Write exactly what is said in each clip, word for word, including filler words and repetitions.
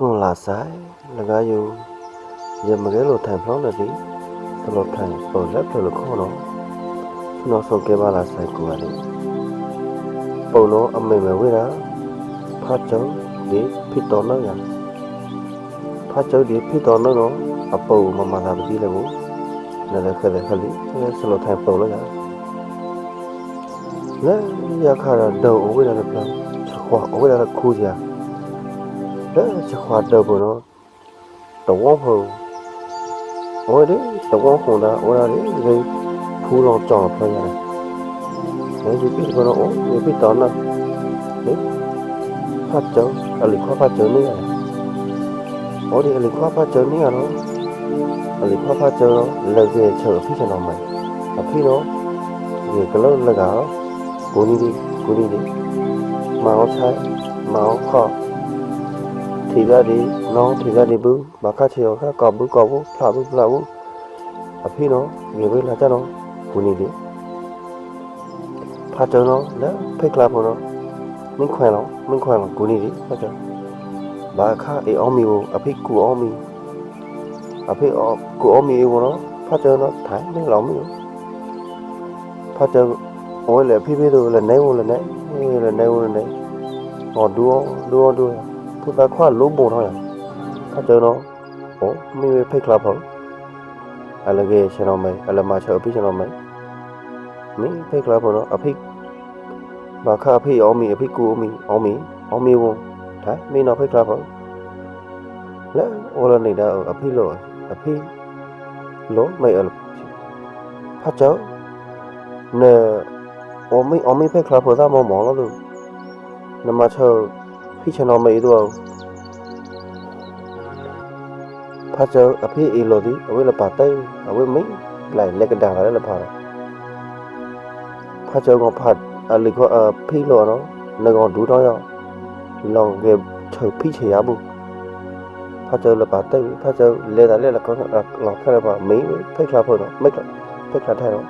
အိုလဆဲး လဂါယို ယမဂဲလိုထိုင်ဖျောင်းနသီ သလော်ထိုင် အိုလက်ဖျော်လခေါ်နော် ကျွန်တော် ဆုံးကဲပါလားဆိုင်ကိုပါလေ ပုံတော့အမေမဝေးတာ ဖားကျုံဒီဖီတော်နောက်ရ ဖားကျုံဒီဖီတော်နောက်တော့ အပုံမမသာပတိလည်းကို နလည်းခဲတဲ့ခလီ သလော်ထိုင်ပုံလို့ရ လဲယခါရဒိုအဝေးတာလည်းဖျောင်း ချခွာအဝေးတာလည်းခူးရ လဲချခွာဒိုပုံတော့ တဝေါ်ဖို အဝဲဒီး တဝေါ်ဖိုဒါ အဝဲဒါဒီး ဂိုင်ဖူလောင်ကြောင်ဖျော်ရတယ် လဲဒီပစ်ကတော့ အိုဒီပစ်တော်နောက် ဒီဖားကျုံ အလီခွာဖားကျုံနေရတယ် အိုဒီအလီခွာဖားကျုံနေရတော့ အလီခွာဖားကျုံတော့ လဂဲချုပ်အဖီကျွန်တော်မယ် အဖီတော့ ဒီကလေးလဂါတော့ ကိုနေဒီ ကိုနေဒီ မအောင်ဆိုင် မအောင်ခေါ် ထေကဒီ နောင်ထေကဒီဘူး မခါချေော်ခါ ကော်ဘူးကော်ဘူး ဖျာဘူးဖျာဘူး အဖီနော် ဂေဝေးလာကြနော် ကူနီဒီ ဖားကျုံနော် လဲဖိတ်ခလာဖို့နော် မင်းခွင်လောင် မင်းခွင်လောင် ကူနီဒီ ဖားကျုံ ဘာခါအေးအောမီကို အဖီကူအောမီ အဖီကူအောမီအေးကိုနော် ဖားကျုံနော် ထိုင်မင်းလောင်မီကို ဖားကျုံ အိုလဲအဖီဖီတို့ လဲနေကို လဲနေ လဲနေကို လဲနေ အော်ဒူ ဒူ ဒူ ဖုသးခွာလိုးဘို့ထောင်းရ ဖားကျုံနော် အိုမီဝေးဖိတ်ခလာဖို့ အလဂဲဆနော်မဲ အလမဆအဖီဆနော်မဲ မီဖိတ်ခလာဖို့နော် အဖီ ဘာခါအဖီအောမီ အဖီကူအီမီ အီမီ အီမီဝုံ ထိုင်မီနော်ဖိတ်ခလာဖို့ လဲအိုလနေဒါ အဖီလို အဖီလို မဲအလ ဖားကျုံ န အီမီ အီမီဖိတ်ခလာဖို့သးမောမောလို့ နမဆဖီဆနော်မဲအီတို့ ဖားကျုံအဖီအီလိုဒီ အဝဲလပာ်တဲ အဝဲမီ လဲလဲကဒါကလည်းလပာ် ဖားကျုံကဖား အလီခွာအဖီလိုနော် နဂေါဒူတော့ရ လောင်ဂဲဆဖီချေရဘူး ဖားကျုံလပာ်တဲ ဖားကျုံလဲဒါလဲလက လောင်ခဲလပာ် မီဖိတ်ခလာဖို့နော် မီဖိတ်ခလာထိုင်နော်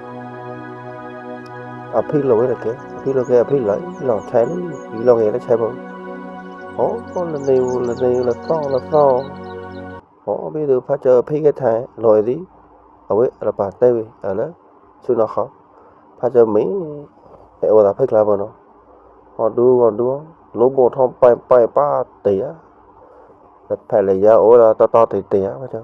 အဖီလိုဝဲလကဲ အဖီလိုကဲ အဖီလို လောင်ထိုင် ဒီလောင်ဂဲလဆဲဖို့ အိုလနေဝုံ လနေဝုံ လသော လသော အိုဘီတို့ ဖားကျုံအဖီကဲထိုင် လိုဒီ အဝဲလပာ်တဲဝဲ အလ ဆူနော်ခါ ဖားကျုံမီ အဲအိုဒါဖိတ်ခလာဖို့နော် ဟောဒူ ဟောဒူ လိုးဘို့ထောင်း ပိုင် ပိုင် ပါ တေးရ လဖဲလဲရ အိုဒါ တတော် တေး တေးရ ဖားကျုံ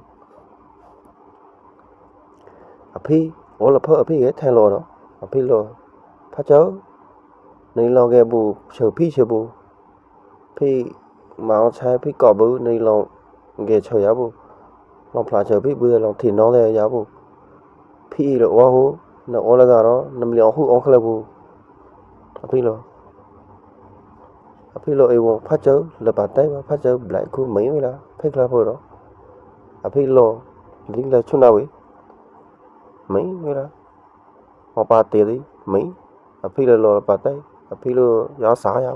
အဖီ အိုလဖီအဖီကဲထိုင်လိုနော် အဖီလို ဖားကျုံ နလောင်ဂဲဘူး ဆဖီဆဘူး ဖီမအောင်ဆိုင် ဖီကော်ဘူး နလောင်ဂဲဆရဘူး လောင်ဖျာဆဖီဘူး လောင်ထေနောင်းလဲရဘူး ဖီအီလိုအိုဟူ နအိုလကတော့ နမလီအောခုအောခလဘူး အဖီလို အဖီလိုအီဝုံ ဖားကျုံလပာ်တဲဘၣ် ဖားကျုံဘျိုက်ခုမီဝဲလၢ ဖိတ်ခလာဖို့တော့ အဖီလို ဒီလဆူနဝဲ မီဝဲလၢ ဟောပါတေးဒီ မီ အဖီလိုလပာ်တဲ အဖီလိုရောစာရ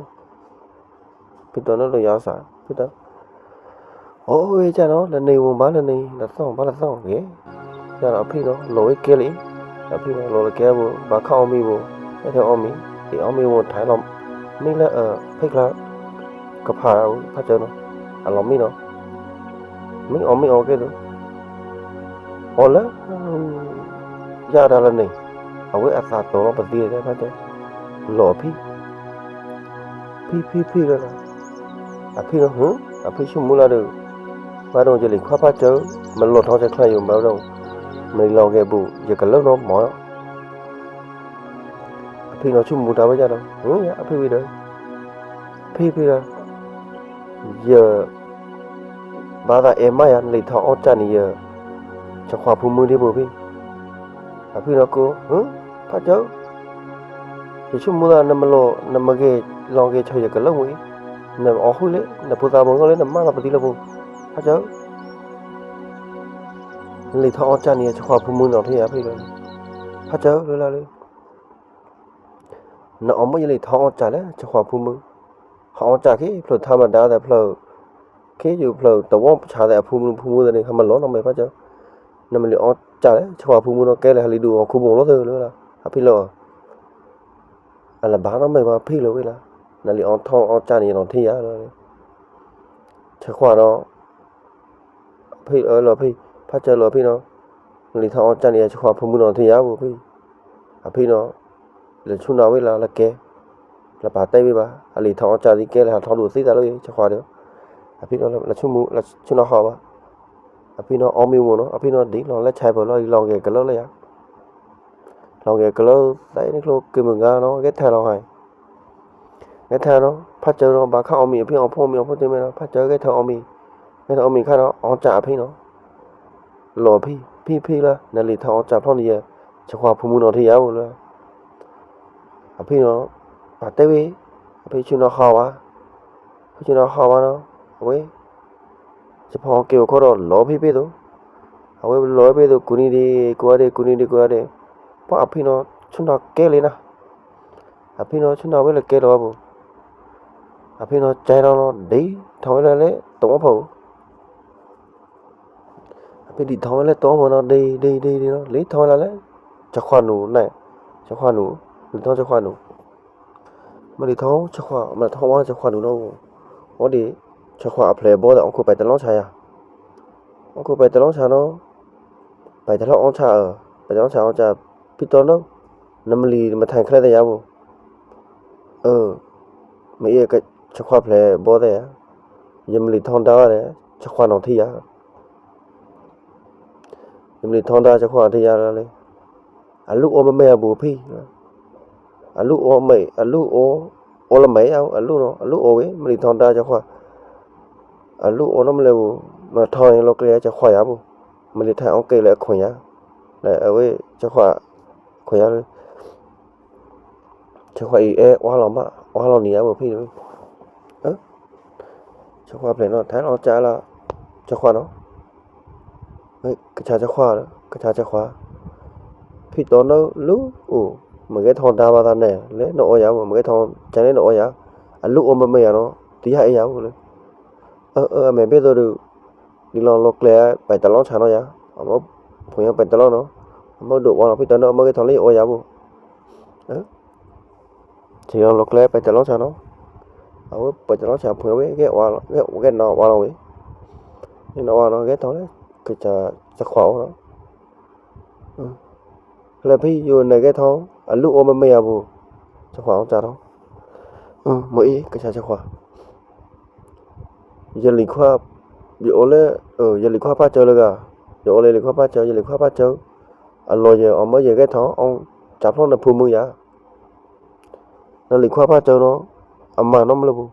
ဖီတော်နော်လိုရောစာ ဖီတော် အိုဝဲကြနော် လနေဝုံ ဘာလနေ လသော ဘာလသော ဂဲ ကြနော် အဖီနော် လိုဝဲကဲလီ အဖီနော် လိုလကဲဘူး ဘာခါအောမီဘူး အဲထဲအောမီ ဒီအောမီဘူး ထိုင်လောင် မီလၢအ ဖိတ်ခလာ ကဖားဘူး ဖားကျုံနော် အလောင်မီနော် မီအောမီအောကဲဒီး အိုလ ရဒါလနေ အဝဲအသးတော်ပသီးတဲ့ဖားကျုံ လိုအဖီ ဖီဖီဖီလၢ အဖီနော် ဟွန်း အဖီဆူမူလာဒီး ဘာတော့ယလီခွာဖားကျုံ မလိုထောင်းချက်ချာယုံဘာတော့ မလီလောင်ဂဲဘူး ယကလၢနော်မော် အဖီနော်ဆူမူတာဝဲကြတော့ ဟွန်း အဖီဝဲဒီး ဖီဖီလၢ ယ ဘာသာအဲမရ လီထောင်းအောက်ကျနေယ ချက်ခွာဖူမူဒီဘူးဖီ အဖီနော်ကို ဟွန်း ဖားကျုံ ယဆူမူတာ နမလီ နမဂဲ လောင်ဂဲချက်ယကလၢမူအီ နအီခုလဲ နဖုသးမုံကလဲ နမနပသီးလဘူး ဖားကျုံ လီထောင်းအောက်ကျနေယ ချက်ခွာဖူမူနော်ထီယဖီလၢ ဖားကျုံလၢလၢလၢ နအီမီယလီထောင်းအောက်ကျလဲ ချက်ခွာဖူမူ ဟောင်းအောက်ကျခေ ဖျိုထါမဒါတဲ့ဖျို ခေယုဖျိုတဝေါ်ပချာတဲ့အဖူမူဖူမူတဲ့နေ ဟမလောနော်မဲဖားကျုံ နမလီအောက်ကျလဲ ချက်ခွာဖူမူနော်ကဲလဲ ဟလီဒူအီခုဘုံလို့တဲ့လၢလၢ အဖီလၢ အလဘာနော်မဲဘာဖီလၢဝဲလၢ နလီအီထောင်းအောက်ကျနေယနော်ထီယလၢလၢ ခွာနော် အဖေ အလောဖေ ဖါစၢၤလောဖေနော် နလီထောင်အောင်ကျနေရခွာဖုံမူနော်ထင်ရဘူးဖေ အဖေနော် လဆုနာဝေးလာလကဲ လပါတဲဝေးပါ အလီထောင်အောင်ကျသည်ကဲလဟထောင်တို့သေးတာလို့ခွာတယ် အဖေနော် လဆုမူ လဆုနာဟောပါ အဖေနော် အောင်မေမို့နော် အဖေနော် ဒီလောင်လက်ချိုင်ဖလော်ဒီလောင်ကဲကလော်လျာ လောင်ကဲကလော် သဲနစ်ခလိုကေမုန်ကနော် ကဲထဲလောင်ဟိုင် ကဲထဲနော် ဖါစၢၤနော် ဘာခါအောင်မေအဖေအောင်ဖိုးမေအောင်ဖိုးတင်မဲနော် ဖါစၢၤကဲထဲအောင်မေ ကဲထဲအောင်မေခါနော် အောင်ကျအဖေနော် လော်ဖေ ဖေဖေလနလီထောင်အောင်ကျဖလော်နေရခွာဖုံမူနော်ထင်ရဘူးလ အဖေနော် ပါတဲဝေး အဖေဆုနာဟောပါ ဖဲချင်တော့ဟောပါနော် အဝဲ စဖော်ကဲဝဲခေါ်တော့လော်ဖေးပေးသို့ အဝဲလော်ဖေးသို့ ကူနီဒီကူအဒီ ကူနီဒီကူအဒီ ပှၤအဖေနော် ဆုနာကဲလေနာ အဖေနော် ဆုနာဝဲလကဲလော်ဘူး အဖေနော် ကဲတော့နော် ဒီထောင်ဝဲလဲလဲ တဝေါ်ဖို့ အဖေဒီထောင်ဝဲလဲ တဝေါ်ဖို့နော် ဒီဒီဒီဒီနော် လီထောင်ဝဲလဲလဲ စခွာနူနဲ စခွာနူ လီထောင်စခွာနူ မလီထောင်စခွာ မလီထောင်ဝါစခွာနူနော် အိုဒီး စခွာအဖျဲၣ်ဘောဒီး အီခုပိုက်တလောင်းချာယါ အီခုပိုက်တလောင်းချာနော် ပိုက်တလောင်းအောင်ချာ ပိုက်တလောင်းချာအောင်ချာ ဖီတော်နော် နမလီမထိုင်ခလဲတဲ့ရဘူး အဵ မအေးက စခွာဖျဲၣ်ဘောတဲ့ရ ယမလီထောင်ဒါတဲ့ စခွာနော်ထီယါ ယမလီထောင်ဒါစခွာထီယါလလေ အလုအိုမမဲအဘူးဖီ အလုအိုမဲ အလုအို အိုလမဲယါ အလုနော် အလုအိုဝေ မလီထောင်ဒါစခွာ အလုအိုနော်မလဲဘူး မလီထောင်ရင်လောကလဲစခွာယါဘူး မလီထိုင်အောင်ကဲလဲအခွင့်ယါ လဲအဝေ စခွာ ခွင့်ယါလ စခွာအီအဲ ဝါလောင်မ ဝါလောင်နီယါဘူးဖီ အဵ စခွာဖျဲၣ်နော် ထိုင်လောင်ချာလ စခွာနော် ကချာစခွာ ကချာစခွာ ဖီတော်နော် လုအို မဂဲထောင်ဒါဘာသာနဲ လဲနအိုယါဘူး မဂဲထောင်ချာလဲနအိုယါ အလုအိုမမဲယါနော် တယါအေးယါဘူးလ အဵ အဵ အမဲဘဲသို့ဒု ဒီလောင်လောကလဲပိုက်တလောင်းချာနော်ယါ အမဖုန်ယါပိုက်တလောင်းနော် အမဒိုဝါလောင်ဖီတော်နော် အမဂဲထောင်လဲအိုယါဘူး အဵ ဒီလောင်လောကလဲပိုက်တလောင်းချာနော် အဝဲပိုက်တလောင်းချာဖုန်ဝဲ ဂဲဝါ ဂဲနော်ဝါလောင်ဝဲ ဂဲနော်ဝါလောင် ဂဲထောင်လဲ ကချာစခွာအိုနော် လဲဖီယိုနဲဂဲထောင် အလုအိုမမဲယါဘူး စခွာအောင်ချာနော် မအေးကချာစခွာ ယလီခွါ ယအိုလဲ ယလီခွါဖါစၢၤလဂါ ယအိုလဲလီခွါဖါစၢၤ ယလီခွါဖါစၢၤ အလော်ယဲ အမၢယဲဂဲထောင် အောင်ချာဖျော်နဖုံမူယါ နလီခွါဖါစၢၤနော် အမၤနော်မလဲဘူး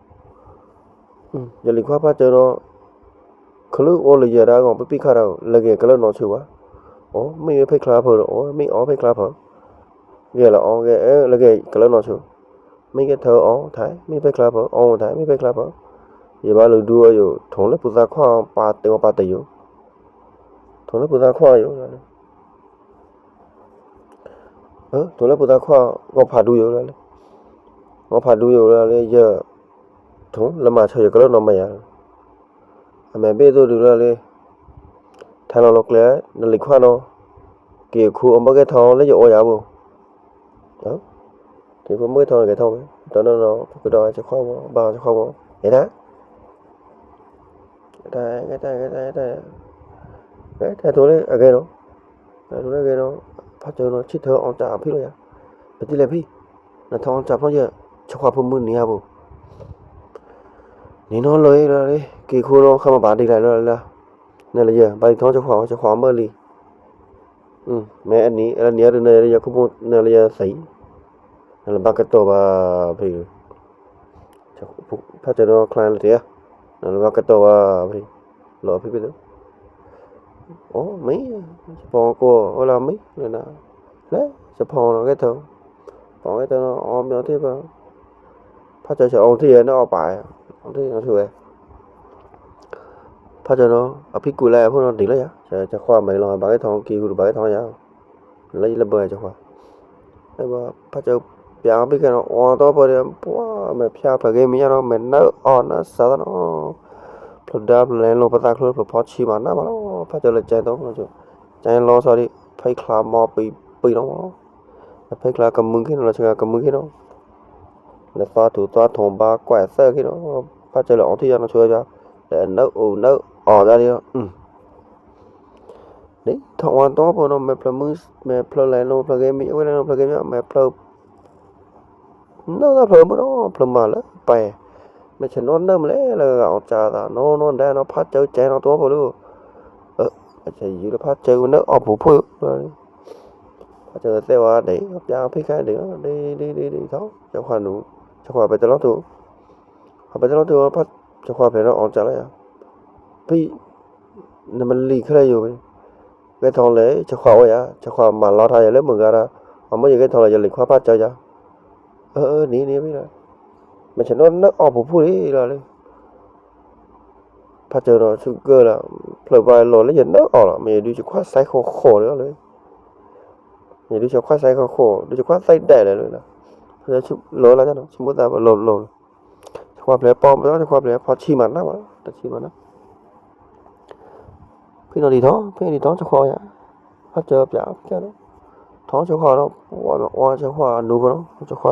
ယလီခွါဖါစၢၤနော် ခလုအိုလယဲဒါကောင်ပပီခါဒါ လဂဲကလၢနော်ဆူဝါ အို မ့ၢ်ဝဲဖဲချါဖၢဒီး အို မ့ၢ်အော်ဖဲချါဖၢ ဂဲလီၤ အီဂဲ လဂဲကလၢနော်ဆူ မ့ၢ်ဂဲထၢအီထိုင် မ့ၢ်ဖဲချါဖၢ အီထိုင် မ့ၢ်ဖဲချါဖၢ ယဘၣ်လူဒူအယိာ် ထုံးလၢပူၤသးခွါ ပာ်တ့ၢ်ဝါပာ်တ့ၢ်ယိာ် ထုံးလၢပူၤသးခွါယိာ် ထုံးလၢပူၤသးခွါ ဂီၤဖးဒူယိာ်လၢ ဂီၤဖးဒူယိာ်လၢ ယ ထုံးလၢမၤဆၢယကလၢနော်မယါ အမဲဘ့ၣ်သို့ဒုလၢလၢ ထဲလီၤလီၤကျဲ နလီခွါနီၤ က့ၤခူအမၢကဲထီၣ်လၢယအိၣ်ယၤဘိ က့ၤခူမၢကဲထီၣ်ဂဲၤထီၣ်ဝဲ တနီၤနီၤ ပကဒီးစခွါဝဲ ဘၣ်စခွါဝဲ ဂဲၤထီၣ် ဂဲၤထီၣ် ဂဲၤထီၣ် ဂဲၤထီၣ် ဂဲၤထီၣ် ဂဲၤထီၣ် ဂဲၤထီၣ် ဂဲၤထီၣ် ဂဲၤထီၣ် ဂဲၤထီၣ် ဂဲၤထီၣ် ဂဲၤထီၣ် ဖါစၢၤနီၤ ဆံထၢၣ်အီၣ်စၢ်အဖံလီၤယၤ ပတံၤလဲၣ်ဖံ နထီၣ်အီၣ်စၢ်ဖျီယဲ စခွါဖိမုၣ်နံၤဟးဘိ နံၤနီၤလီၤအံၤလီၤလံ က့ၤခူနီၤ ခါမဘၣ်ဒံးလၢလၢလၢ နလဲၤယဲ ဘၣ်လံထီၣ်စခွါ စခွါမၢလံ မဲအနံၤ အနံၤအရနလဲၤယဲ ခူဖိနလဲၤယဲသံ နလဲၤဘၣ်ကတီၢ်ဘၣ်ဖံ ဖါစၢၤနီၤ ချါလၢတ့ၢ် နလဲၤဘၣ်ကတီၢ်ဘၣ်ဖံ လီၤဖံဖံသိ အိ မ့ၢ် စဖီကအိၣ် အိၣ်လၢမ့ၢ်လဲၤနၤ လဲၤ စဖီနီၤ ကဲထီၣ် ပီကဲထီၣ်နီၤ အီၣ်မ့ၢ်အီထံဘၣ် ဖါစၢၤစၢၤအီထံယဲ နအီၣ်ပာ် အီထံနီၤဆူဝဲ ဖါစၢၤနီၤ အဖံကူလဲအဖိနီၤ ဒ်လၢယၤ စခွါမဲလီၤ ဘၣ်ကဲထီၣ် က့ၤဟူးဘၣ်ကဲထီၣ်ယၤ လၢယလၢဘၢစခွါ ဖါစၢၤပျၢ်အီၣ်ဘိကဲနီၤ အီၣ်တီပၢၢ်ဒီး ပှၤမဲာ်ဖျါဖျၢၣ်ဂ့ၤမံၤညါနီၤ မဲာ်နၢအီၣ်နၢစးသးနီၤ ဖျိဒါဖျိလဲၤလိာ်ပသးချူဖျိဖီဆံးမးနးမးလီၤ ဖါစၢၤလၢကၠဲၤတီ ကၠဲၤလီၤစီၤဒံး ဖဲချါမီၤပံၤပံၤနီၤ ဖဲချါကမုာ်က့နီၤ လၢဆှဂၤကမုာ်က့နီၤ လၢသွါထူသွါထူဘါကွၢ်သၢက့နီၤ ဖါစၢၤလၢအီထံယၤနီၤ ဆိဝဲပျၢ် လဲနုာ်အိုနုာ်အော်ဒါဒီး နေထောင်ဝါတော့ဖို့တော့ မဲဖျိုးမုၢ် မဲဖျိုးလဲနုာ်ဖျိုးဂဲမီ အဝဲလဲနုာ်ဖျိုးဂဲမီ မဲဖျိုး နုာ်ဒါဖျိုးမုၢ်တော့ ဖျိုးမုၢ်လၢပဲ မဲဆ့ၣ်နီၤနုာ်မလဲလၢဂၤအော်စဒါ နီၤနီၤဒဲနီၤ ဖါစၢၤကဲနီၤတော့ဖို့လို့ အဲ မဲဆ့ၣ်ယူၤလၢဖါစၢၤ နုာ်အော်ပူၤဖို့ ဖါစၢၤသ့ဝါဒဲး ပြားဖိခဲဒဲး ဒဲးဒဲးဒဲးဒဲး ထောင် စခွါနုာ် စခွါပဲတလီၤတူ ဟောပဲတလီၤတူ ဖါ စခွါဖျဲးနီၤ အော်စဒါလၢယၤ ဖဲ နမလံခဲလၢာ်ယိာ် ဂဲထောင်လဲ စခွါအိုယၤ စခွါမၤလီၤထါယၤလၢမုၢ်ဂၤဒီး အမိၢ်ယဂဲထောင်လဲ ယလံခွါဖါစၢၤယၤ အၢ အၢ နေ နေ ဖဲလီၤ မဲဆ့ၣ်နီၤနုာ်အော်ပူၤဖို့လီၤလၢ ဖါစၢၤနီၤ ဆူကၢလီၤ ဖျိုးပါလီၤလၢယနုာ်အော်လီၤ မ့ၢ်ယဒုးစခွါဆိုင်ခေါ်ခေါ်လီၤလၢ မ့ၢ်ယဒုးစခွါဆိုင်ခေါ်ခေါ် ဒုးစခွါဆိုင်ဒဲးလဲၣ်လီၤ ဆူလီၤလၢယနီၤ ဆူမုၢ်သးပလီၤလီၤ စခွါဖျဲး ပီၢ်မၢ စခွါဖျဲး ဖီဆံမးနါမး တဆံမးနါ ဖဲနီၤဒံးထောင် ဖဲနီၤဒံးထောင် စခွါယၤ ဖါစၢၤပြား ဖါစၢၤနီၤ ထောင်စခွါနီၤ ပှၤမၤအီစခွါနုာ်ကနီၤ စခွါ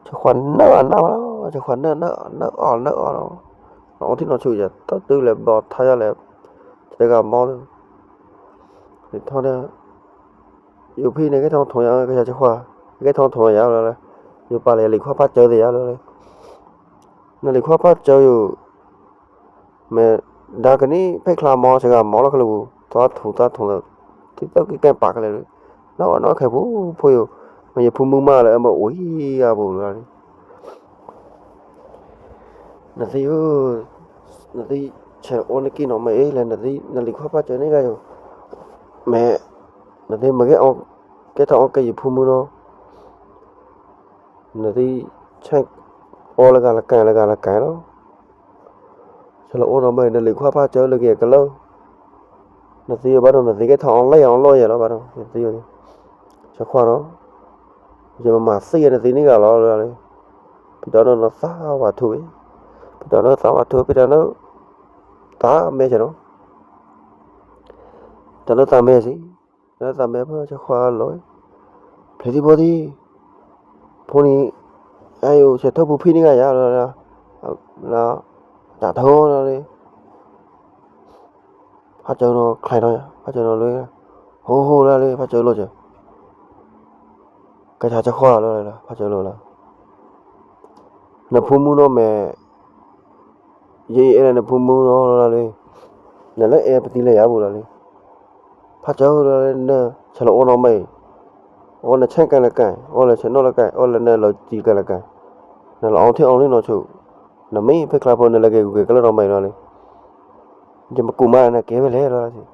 စခွါနုာ်နါမးလီၤ စခွါနုာ်နုာ်နုာ်အီၣ်နုာ်အီၣ်နီၤ နီၤအိုထံနီၤဆူယၤ တတုၤလဲၤဘီထါယၤလဲၣ် တဂၤမီ ဒံးထောင်ဒီး ယိၤဖဲန့ၣ် ဂဲထောင်ထောင်ယၤ ကစၢ်စခွါ ဂဲထောင်ထောင်ယၤလီၤလၢ ယိၤပာ်လဲၤလံခွါဖါစၢၤသ့ၣ်ယၤလီၤလၢ နလံခွါဖါစၢၤယိၤ မဲဒါကနံၤ ဖဲချါမီ စဂၤမီလီၤကလၢာ်ပူၤ သွားထောင်သွားထောင် တံသုးကဲကဲပာ်ကလဲာ်လၢ နီၤနီၤခဲပူၤ ဖိယိၤ မ့ၢ်ယဖုမုၢ်မးလၢ အမ့ၢ်အိုဝံၤအပူၤလီၤ နသ့ၣ်ယိၤ နသ့ၣ်ဆဲးအိၣ်နက့နီၤ မ့ၢ်အ့လဲၣ် နသ့ၣ် နလံခွါဖါစၢၤန့ၣ်ဂၤယိၤ မဲ နသ့ၣ်မ့ၢ်ဂဲ ကဲထီၣ်အီၣ်ကဲယဖုမုၢ်နီၤ နသ့ၣ်ဆဲးအိၣ်လၢဂၤလကဲလၢဂၤလကဲလီၤ ဆဲးလီၤအိၣ်နီၤ မ့ၢ်နလံခွါဖါစၢၤလၢကဲကလၢာ် နသ့ၣ်ယိၤဘၣ်ဒီး နသ့ၣ်ကဲထီၣ်အီၣ်လဲၣ်အီၣ်လဲၣ်ယဲလီၤဘၣ်ဒီး နသ့ၣ်ယိၤန့ၣ် စခွါနီၤ ယမၤသ့ၣ်ယဲနသ့ၣ်န့ၣ်ဂၤလီၤလၢ ဖဲတၢ်နီၤနီၤသးဝးထူဝဲ ဖဲတၢ်နီၤသးဝးထူဝဲ ဖဲတၢ်နီၤ သးမဲဆဲးနီၤ တၢ်နီၤသးမဲဆဲး တၢ်နီၤသးမဲဖဲစခွါလီၤ ဖျဲးသံဘိသံ ဖိန့ၣ် အဲယိၤ ဆဲးထီၣ်ပူၤဖံန့ၣ်ဂၤယၤလီၤ လီၤ တၢ်ထီၣ်လီၤလၢ ဖါစၢၤနီၤ ချဲနီၤယၤ ဖါစၢၤနီၤလၢ ဟိဟိလၢလၢ ဖါစၢၤလီၤစၢၤ ကဲထီၣ်စခွါလီၤ ဖါစၢၤလီၤလၢ နဖုမုၢ်နီၤမဲာ် ယဲအဲလၢနဖုမုၢ်နီၤလီၤလၢ နလၢအဲပတံၤလဲၤယၤပူၤလီၤလၢ ဖါစၢၤလီၤလၢ နဆဲးလီၤအိၣ်နီၤမဲာ် အိၣ်နဆဲးကဲလကဲ အိၣ်လၢဆဲးနီၤလကဲ အိၣ်လၢနလီၤစံကဲလကဲ နလီၤအီၣ်ထံအီၣ်လံနီၤဆူ နမ့ၢ်ဖဲချါဖိ နလၢကဲဂုၤကဲကလၢာ်နီၤမဲာ်လီၤလၢ ယမကူးမးနကဲဝဲလဲၣ်လီၤ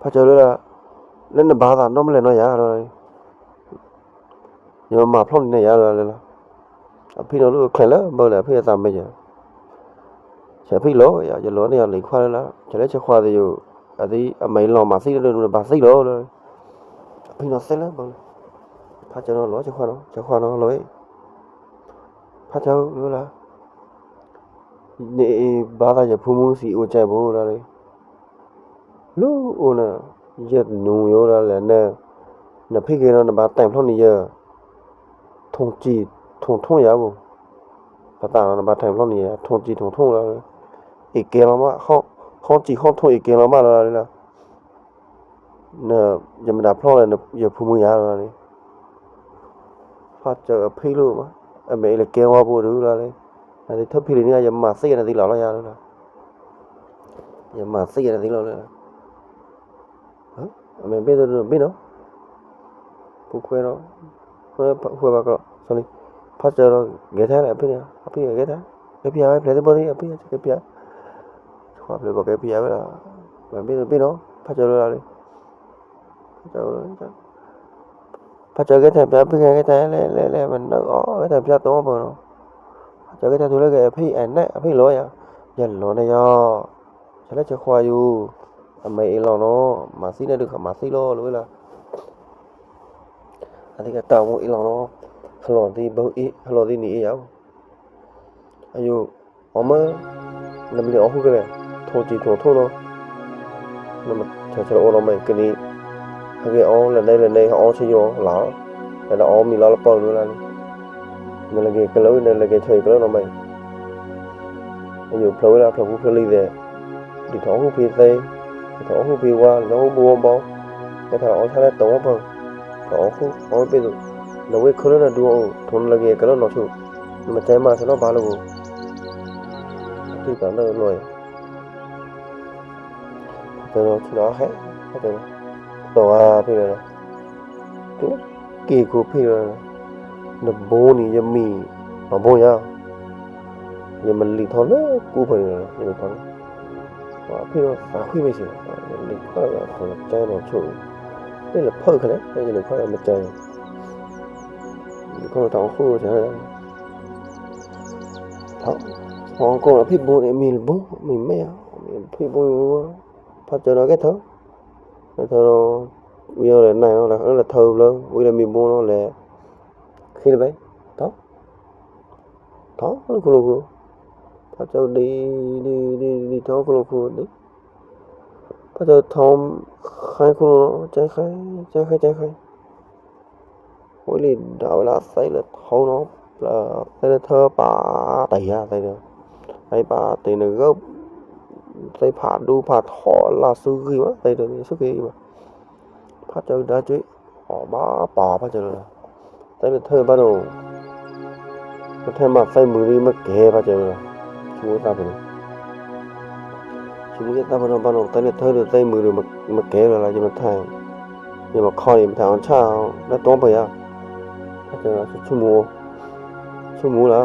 ဖါစၢၤလီၤလၢ လၢနဘါသးနီတမံၤလဲၣ်နီၤယၤလီၤ ယမၤဖျီၣ်န့ၢ်ယၤလီၤလၢ အဖံနီၤလၢချဲလၢဘၢလၢ အဖံအသးမဲယၤ ဆဲးဖံလီၤယၤ ယလီၤန့ၢ်ယၤလံခွါလၢလၢ ဆဲးလၢဆဲးခွါသ့ၣ်ယိၤ အသံအမဲလီၤမၤသံလၢနဘါသံလီၤလၢ အဖံနီၤသ့လၢဘၢလၢ ဖါစၢၤနီၤလီၤ ဆဲးခွါနီၤ ဆဲးခွါနီၤလီၤ ဖါစၢၤလီၤလၢ န့ၣ်ဘါသးယဖုမုၢ်သံအိၣ်ကဲဘိလီၤလၢ လူအိၣ်နၤ ယနူယိလီၤလၢ နဖံဂ့ၤနီၤ နဘါတဲာ်ဖျီၣ်န့ၢ်ယၤ ထုံစံထုံထုံယၤဘိ ပသးနီၤ နဘါတဲာ်ဖျီၣ်န့ၢ်ယၤ ထုံစံထုံထုံလီၤလၢ အ့ကဲလီၤမး ဟီစံဟီထုံအ့ကဲလီၤမးလီၤလၢ န ယမဒါဖျီၣ်လၢ ယဖုမုၢ်ယၤလီၤလၢ ဖါစၢၤအဖံလိာ်မး အမဲာ်အ့လၢကဲဝါဘိဒုလီၤလၢ နသ့ၣ်ထီၣ်ဖံလံန့ၣ် ယမၤသ့ၣ်ယဲနသ့ၣ်လီၤလီၤယၤလီၤ ယမၤသ့ၣ်ယဲနသ့ၣ်လီၤလၢ အမဲာ်ဘ့ၣ်သိးဘ့ၣ်နီၤ ပူၤခွဲးနီၤ ခွဲးဘၣ်ကလီ sorry ဖါစၢၤလီၤ ဂဲၤထဲလၢအဖံန့ၣ် အဖံဂဲၤထဲ ကဲဖံယၤဝဲ ဖျဲးသ့ၣ်ဘိသ့ၣ် အဖံကဲဖံယၤ ခွါဖျဲးဘၣ်ကဲဖံယၤဝဲလီၤ မဲာ်ဘ့ၣ်သိးဘ့ၣ်နီၤ ဖါစၢၤလီၤလၢ ဖါစၢၤဂဲၤထဲ ဖျါဖံဂဲၤထဲ လဲၤ လဲၤ လဲၤ မနုၤအီၣ် ဂဲၤထဲ ဖျါတီဘၢနီၤ ဖါစၢၤဂဲၤထဲ ထူလၢဂဲၤဖံ အဲ နဲ အဖံလီၤယၤ ယလီၤန့ၣ်ယၤ ဆဲးလၢဆဲးခွါယိၤ အမဲာ်အ့လီၤနီၤ မၤသံန့ၣ်ဒုး မၤသံလီၤ လီၤဝဲလီၤ အသ့ၣ်ကတၢ်မူအ့လီၤနီၤ ဟလီၤသံဘၢအ့ ဟလီၤသံန့ၣ်အ့ယၤ အယိၤ အီမၢ နမ့ၢ်အီၣ်ဟူးကလဲာ် ထုံစံထုံထုံနီၤ နမ့ၢ်ဆဲးဆဲးအိၣ်နီၤမ့ၢ်ကနံၤ ဟဲက့ၤအီၣ်လၢနဲလၢနဲ ဟဲအီၣ်ဆံယိၤလီၤ လၢနအီၣ်မံၤလီၤလၢပၢၢ်ဒုလီၤန့ၣ် နလဲၤက့ၤကလၢ နလဲၤက့ၤဆဲးကလၢနီၤမ့ၢ် အယိုဖျော်ဝဲဒၣ်ဖျော်ဖူးဖျော်လီသဲး ဒီးထောင်ခုဖေးသဲ ဒီးထောင်ခုဖေးဝါ ဒီးထောင်ခုဘိဝေါဘော ကဲထီၣ်အီဆါလဲတုံဝါပၢ ထောင်ခုအီဝဲပ့သူ နဝဲခဲလၢာ်နဒူအို ထုံနလက့ကလၢနီဆိ နမကဲမးဆဲနီဘါလီၤဘိ အသွံၣ်တၢ်လၢလွဲ ဖါစၢၤဒီးဆ့နီၤဟဲ ဖါစၢၤဒီး တီၢ်ဝါဖဲလဲၣ် က့ၤခိုဖဲလဲၣ် နဘိန့ၣ်ယမံၤ မဘိယါ ယမလံာ်ထီလၢကူဖဲန့ၣ်လီၤ ယမံၤထီလၢ ဖဲဒီးသးခွံမ့ၢ်စ့ၢ် ယလံာ်ခွါလၢအထီလၢကဲနီၤဆိ လဲလၢဖဲခဲလဲၣ် ယလံာ်ခွါလၢမကဲ လံာ်ခွါလၢတၢ်အီၣ်ဃိုဆဲ ထီၣ် ဖီကိအဖံဘိန့ၣ် မံၤလဘိ မံၤမဲဧါ မံၤဖံဘိ ဖါစၢၤဒီးကဲထီၣ် ကဲထီၣ်ဒီး ဝံၤအီၤလဲၣ်နုာ်နီၤ လဲၤထီၣ်ဘျီ ဝံၤဒီးမံၤဘိနီၤလဲၣ် ခံတဘဲ ထီၣ် ထီၣ်လၢခိၣ်လီၤခိၣ် ဖါစၢၤဒံး ဒံး ဒံး ဒံး ထီၣ်ခိၣ်လီၤခိၣ်ဒံး ဖါစၢၤထီၣ် ဃဲခိၣ်လီၤ ကဲဃဲ ကဲဃဲ ကဲဃဲ ဝဲလံဒၣ်ဝဲလၢသဲလၢထီနီၤ သဲလၢထီပာ်တယါသဲဒီး သဲပာ်တနဂၢၢ် သဲဖးဒူဖးထီလၢစုဂံၢ်မး သဲဒီး စုဂံၢ်မး ဖါစၢၤဒါကွံာ် အီၣ်ဘၣ်ပာ်ဖါစၢၤလီၤ သဲလၢထီဘၣ်နီၤ ပထဲမးသဲမုာ်ဒံးမ့ၢ်ကဲဖါစၢၤလီၤ ဆိသးပူၤနီၤ ဆိကမိၣ်သးပူၤနီၤ ဘၣ်နီၤ သဲလၢထီဒီးသဲမုာ်ဒီးမ့ၢ်ကဲလီၤလၢ ယမထါ ယမခီ ယမထါအီဆါ လၢတီပယါ ဖါစၢၤဆိကမိၣ် ဆိကမိၣ်လီၤ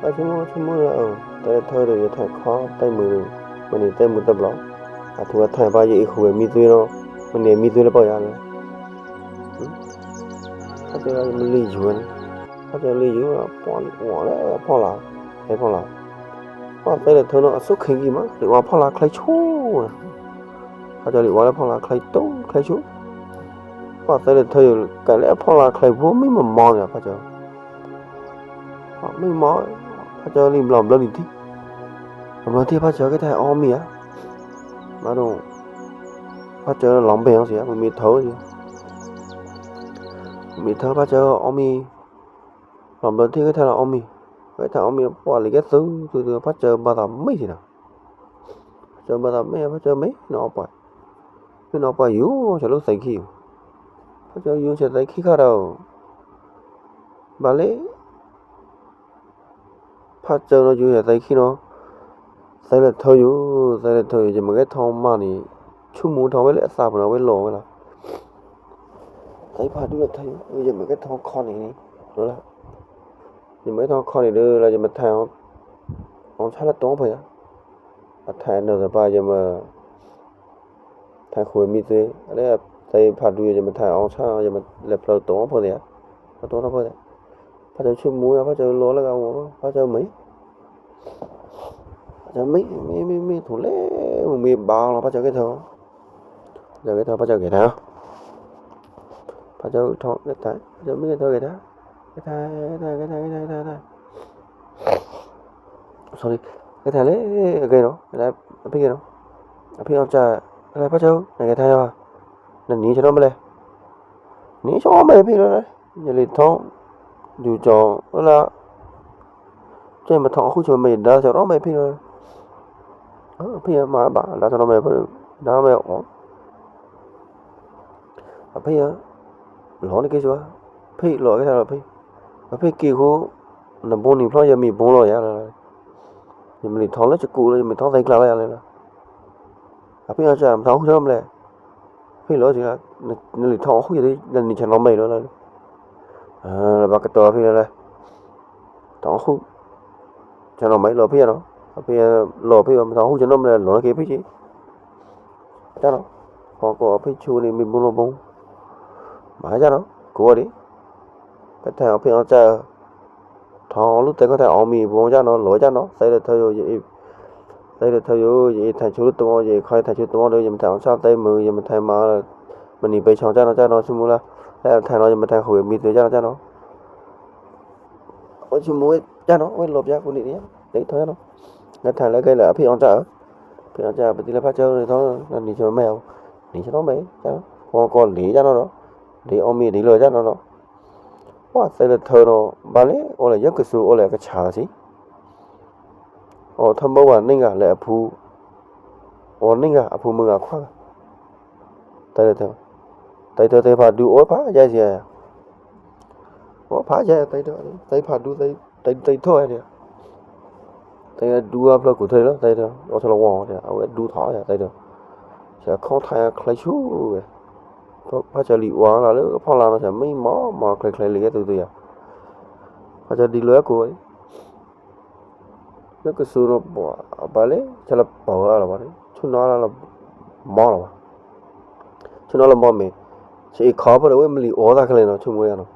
အဆိကမိၣ် ဆိကမိၣ်လီၤ သဲလၢထီဒီးယထါခီ သဲမုာ်ဒီး မ့ၢ်န့ၣ်သဲမုာ်တဘျီ အထူအထါဘၣ် ယအံၤဃုဝဲမံသွေးနီၤ မ့ၢ်န့ၣ်မံသွေးလၢပယါလီၤ ဖါစၢၤမလံယူၤန့ၣ် ဖါစၢၤလံယူၤ ပှၤလံဝါလၢဖီလာ် ဟဲဖီလာ် ပှၤသဲလၢထီနီၤ အဆိခံကံမး လံဝါဖီလာ်ချဲဆိ ဖါစၢၤလံဝါလၢဖီလာ်ချဲတိချဲဆိ ပှၤသဲလၢထီယူၤ ကဲလၢဖီလာ်ချဲဖိမံမီၤမီၤန့ၣ် ဖါစၢၤ မံမီၤ ဖါစၢၤလံဘျီဘျီနံၤတံၢ် ဘျီတံၢ်ဖါစၢၤကဲထီၣ်အီမံၤဧါ မၤဒိၣ် ဖါစၢၤလီၤဘဲအီၤစံး မ့ၢ်မ့ၢ်ထီစံး မ့ၢ်ထီဖါစၢၤအီမံၤ လီၤဘျီတံၢ်ကဲထီၣ်လီၤအီမံၤ ကဲထီၣ်အီမံၤ ပှၤလံကဲသုသုသု ဖါစၢၤဘၣ်သးမ့ၢ်စံးနီၤ ဖါစၢၤဘၣ်သးမ့ၢ် ဖါစၢၤမ့ၢ်နီၤပှၤ မ့ၢ်နီၤပှၤယူၤဆဲးလိာ်သဲခံ ဖါစၢၤယူၤဆဲးသဲခံခါဒီး ဘၣ်လဲၣ် ဖါစၢၤနီၤယူၤဆဲးသဲခံနီၤ သဲလၢထီယူၤ သဲလၢထီယူၤ ယမ့ၢ်ကဲထီမးန့ၣ် ဆိကမိၣ်ထီဝဲလၢအသးပူၤနီၤ ဝဲလီၤဝဲလီၤ သဲဖးဒူလၢထီယူၤ ယမ့ၢ်ကဲထီခီန့ၣ် လီၤလၢ ယမ့ၢ်ကဲထီခီန့ၣ်ဒီးလၢယမထါ အီဆါလၢတီပယါ အထါနၢၤသပှၢ် ယမ ထါဃုာ်မံသွေး အလဲသဲဖးဒူ ယမထါအီဆါ ယမလဲၤဖျိးတီပယါ တီပယါ ဖါစၢၤဆိကမိၣ်ယါ ဖါစၢၤလီၤလၢကဝီၤ ဖါစၢၤမ့ၢ် ဖါစၢၤမ့ၢ် မ့ၢ် မ့ၢ် မ့ၢ် ထိၣ်လဲၣ် မ့ၢ် မ့ၢ်ဘၣ်လီၤ ဖါစၢၤကဲထီၣ် ဖါစၢၤကဲထီၣ် ဖါစၢၤကဲထီၣ် ဖါစၢၤထီၣ်ကဲထီၣ် ဖါစၢၤမ့ၢ်ကဲထီၣ်ကဲထီၣ် ကဲထီၣ် ကဲထီၣ် ကဲထီၣ် ကဲထီၣ် sorry ကဲထီၣ်လဲၣ် အကဲနီၤ အဖံကဲနီၤ အဖံအီၣ်စၢ် ကဲထီၣ်ဖါစၢၤ နကဲထီၣ်ယါ နနံၤဆနီမလဲၣ် နံၤဆနီမလဲၣ်ဖံလီၤလဲၣ် ယလံထီ ယူၤကၠီၤ လၢ ကဲမထီအဃုဆၢမ့ၢ်ဒါဆနီမလဲၣ်ဖံလီၤလဲၣ် အဖံမၤဘၣ် ဒါဆနီမလဲၣ်ဖံ ဒါမလဲၣ်အီၣ် အဖံ လီၤနကဲဆိ ဖံလီၤကဲထီၣ်လီၤဖံ အဖံက့ၤဃိ နဘိနံၤဖျီယမံၤဘိလီၤယါလီၤ ယမံၤလံထီလၢစကူးလီၤ ယမံၤထီသဲကျါလီၤယါလီၤ အဖံအီၣ်စၢ် မထီအဃုဆနီမလဲၣ် ဖံလီၤစံး နလံထီအဃုဆၢ နနံၤဆနီမလဲၣ်လီၤ လၢဘၣ်ကတီၤဖံလီၤလဲၣ် ထီအဃု ဆနီမလဲၣ်လီၤဖံယါနီၤ အဖံလီၤဖံမထီအဃုဆနီမလဲၣ် လီၤနကဲဖံက့ၤ ကၢ်နီၤ ဖီကီၢ်အဖံဆိန့ၣ်မံၤဘိလီၤဘိ မၤကၢ်နီၤ ကိးဝဲဒံး ကထဲအဖံအီၣ်စၢ် ထီအီလုၢ်တဲကီၢ်ထဲအီမံၤဘိကၢ်နီၤ လီၤကၢ်နီၤ သဲလၢထီယိၤ ယအံၤ သဲလၢထီယိၤ ယအံၤထဲဆိလုၢ်တဝီ ယအံၤခီထဲဆိတဝီဒီး ယမထဲအီၣ်စၢ်သဲမုာ် ယမထဲမၤ မနံၤပဲဆီကၢ်နီၤ ကၢ်နီၤ ဆိကမိၣ်လၢ လၢအထဲနီၤ ယမထဲဃုာ်မံၤသွေးကၢ်နီၤ ကၢ်နီၤ အဝဲဆိကမိၣ်ဝဲကၢ်နီၤ အဝဲလီၤပျါကူနံၤန့ၣ် လၢထီယါနီၤ ကထဲလၢကဲလၢအဖံအီၣ်စၢ်ဧၢ ဖံအီၣ်စၢ် ပတံၤလၢဖါစၢၤန့ၣ်ထီ နံၤဆနီမဲဧိၤ နံၤဆနီမဲ ကၢ်နီၤ ဖီကီၢ်လံကၢ်နီၤဒီး လံအီမံၤလံလီၤကၢ်နီၤဒီး ပှၤသဲလၢထီနီၤ ဘၣ်လဲၣ် အိၣ်လဲၣ်ယဲကဆူးအိၣ်လဲၣ်ကဆါသးစံး အို ထမုဝါနံကလဲအဖု အို နံကအဖုမွေဂခွါ တဲ တဲဖာဒူအိုဖာယဲစီ အိုဖာယဲတဲ တဲဖာဒူတဲ တဲထောက် တဲ တဲဒူအဖျိုကူထွေးလီၤ တဲ တဲအိုဆလဝေါ်တဲ အဝဲဒူထောက်ယဲ တဲ တဲဆဲခေါင်းထါယဲချဲဆူဝဲ ဖာဆဲလံဝါလာလၢဖီလာ်နီၤဆဲ မ့ၢ်မီမီချဲချဲလံကဲသူသူယဲ ဖာဆဲဒံလွဲကူ ယကဆူနီၤဘၣ်လဲၣ် ဆဲလပဝဲလီၤဘၣ်န့ၣ် ဆူနီၤလီၤ မီလီၤဘၣ် ဆူနီၤလီၤမီမ့ၢ် ဆဲအ့ခီဖဲဒီးဝဲမလီအိုသးကလဲနီၤ ဆူမွေယဲနီၤ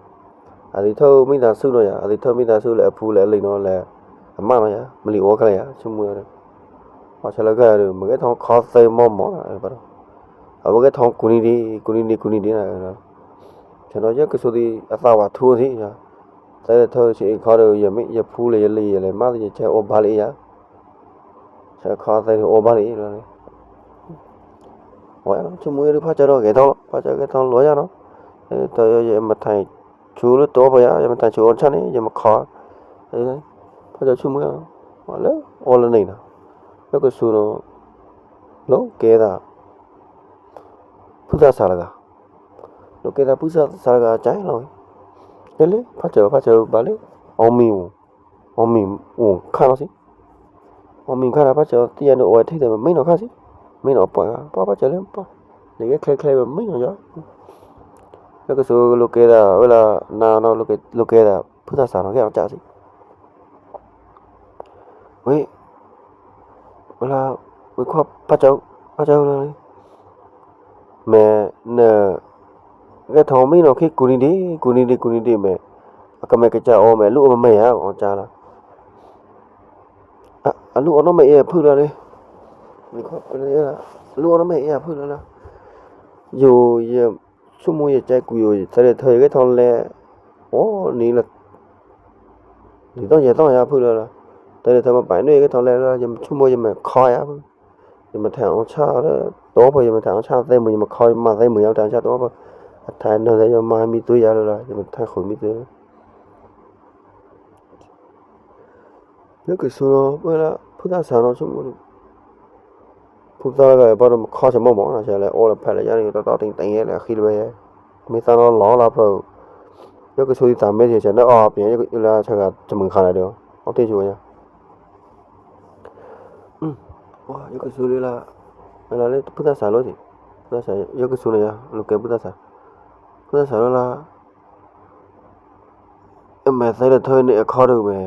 အသီးထီၣ်မ့ၢ်သးဆူနီၤယဲ အသီးထီၣ်မ့ၢ်သးဆူလဲအဖုလဲအလံၤနီၤလဲ အမါနီၤယဲ မလီအိုကလဲယဲ ဆူမွေယဲဒီး ပှၤဆဲလကဲဒီး မ့ၢ်ဂဲထီၣ်ခီသဲမီမီဘၣ်ဒီး အဝဲဂဲထီၣ်ကူနံၤဒံး ကူနံၤဒံး ကူနံၤဒံးနီၤ ဆဲနီၤယကဆူဒံး အသးဝါထူသံယဲ သဲလဲၣ်ထီၣ်ဆဲအ့ခီဒီး ယမ့ၢ်ယဖုလဲယလံၤယလဲမါသ့ၣ် ယဆဲအိုဘါလံယဲ ဆဲခီသဲအိုဘါလံ ဝဲဆူမွေဒုးဖာဆဲဒီးဂဲထီၣ်လီၤ ဖာဆဲဂဲထီၣ်လီၤယဲနီၤ တယဲမထါဆူလၢတီဖဲယဲ ယမထါဆူအိုဆၣ်န့ၣ် ယမခီ ဖာဆဲဆူမွေ ဝဲလၢအိုလၢန့ၣ်နီၤ ယကဆူနီၤ လိကဲသး ဖုသးစၢ်လၢဂၤ လိကဲသးဖုသးစၢ်လၢဂၤကဲလီၤ တဲလဲၣ် ဖာဆဲဖာဆဲဘၣ်လဲၣ် အီမံၤ အီမံၤအိုခါနီၤစံး အီမံၤခါနီၤ ဖာဆဲသ့ၣ်ယဲန့ၣ် အိုဝဲထဲဒီးမ့ၢ်နီၤခါစံး မ့ၢ်နီၤပှၤဂၤ ပှၤဖာဆဲလၢပှၤ နကဲချဲချဲမ့ၢ်နီၤယဲ ယကဆူလိကဲသးဝဲလၢ နၤနီၤလိကဲသးဖုသးစၢ်နီၤ ကဲအီကစံး ဝဲ ဝဲလၢ ဝဲခွါဖာဆဲ ဖာဆဲလၢ မ့ၢ်န ဂဲထီၣ်မ့ၢ်နီၤခံကူနံၤဒံး ကူနံၤဒံး ကူနံၤဒံးမ့ၢ် အကမဲာ်ကစၢ်အိုမ့ၢ် လူအိုမ့ၢ်ယဲ အီကစၢ်လၢ အလူအိုနီၤမ့ၢ်အ့ၣ်ဖုလၢလၢ လူအိုနီၤမ့ၢ်အ့ၣ်ဖုလၢလၢ ယိယ ဆူမွေယကဲကူယိ သဲလဲၣ်ထီၣ်ယဂဲထီၣ်လဲ အိုနံၤလၢ နံၤသီယဲသီယဲဖုလၢလၢ သဲလဲၣ်ထီၣ်မ့ၢ်ပာ်နွဲၣ်ယဂဲထီၣ်လဲလၢ ယဆူမွေယမ့ၢ်ခီယဲဖု ယမထါအီဆၣ်လၢ တီဖဲ ယမထါအီဆၣ်သဲမုၢ် ယမခီယမၤသဲမုၢ်ယဲ မထါအီဆၣ်တီဖဲ အထါနီၤသဲယမၤမံသွံယဲလၢလၢ ယမထါဃုာ်မံသွံလၢ ယကဆူနီၤဝဲလၢ ဖုသးစၢ်နီၤဆူမွေ ဖုသးလၢဂၤဘၣ်ဒီးမခီဆဲမီမီနီၤ ဆဲလဲၣ် အိုလၢဖဲလဲၣ်ယဲန့ၣ် တီတီတိန်တိန်ယဲလဲၣ် အဃိလၢဝဲယဲ မ့ၢ်သးနီၤလီၤလၢဖျိ ယကဆူဒံးသးမဲဆဲးဆဲးန့ၣ် အီပျဲၢ်ယကလၢဆဲးဂၤတမုာ်ခါလဲၣ်ဒီး အီတဲဆူဝဲယဲ ယကဆူလၢလၢ လၢလၢဖုသးစၢ်လိၤစံး ဖုသးစၢ် ယကဆူန့ၣ်ယဲ လိကဲဖုသးစၢ် ဖုသးစၢ်လိၤလၢ အမဲာ်သဲလဲၣ်ထီၣ်န့ၣ်အခီဒုးဝဲ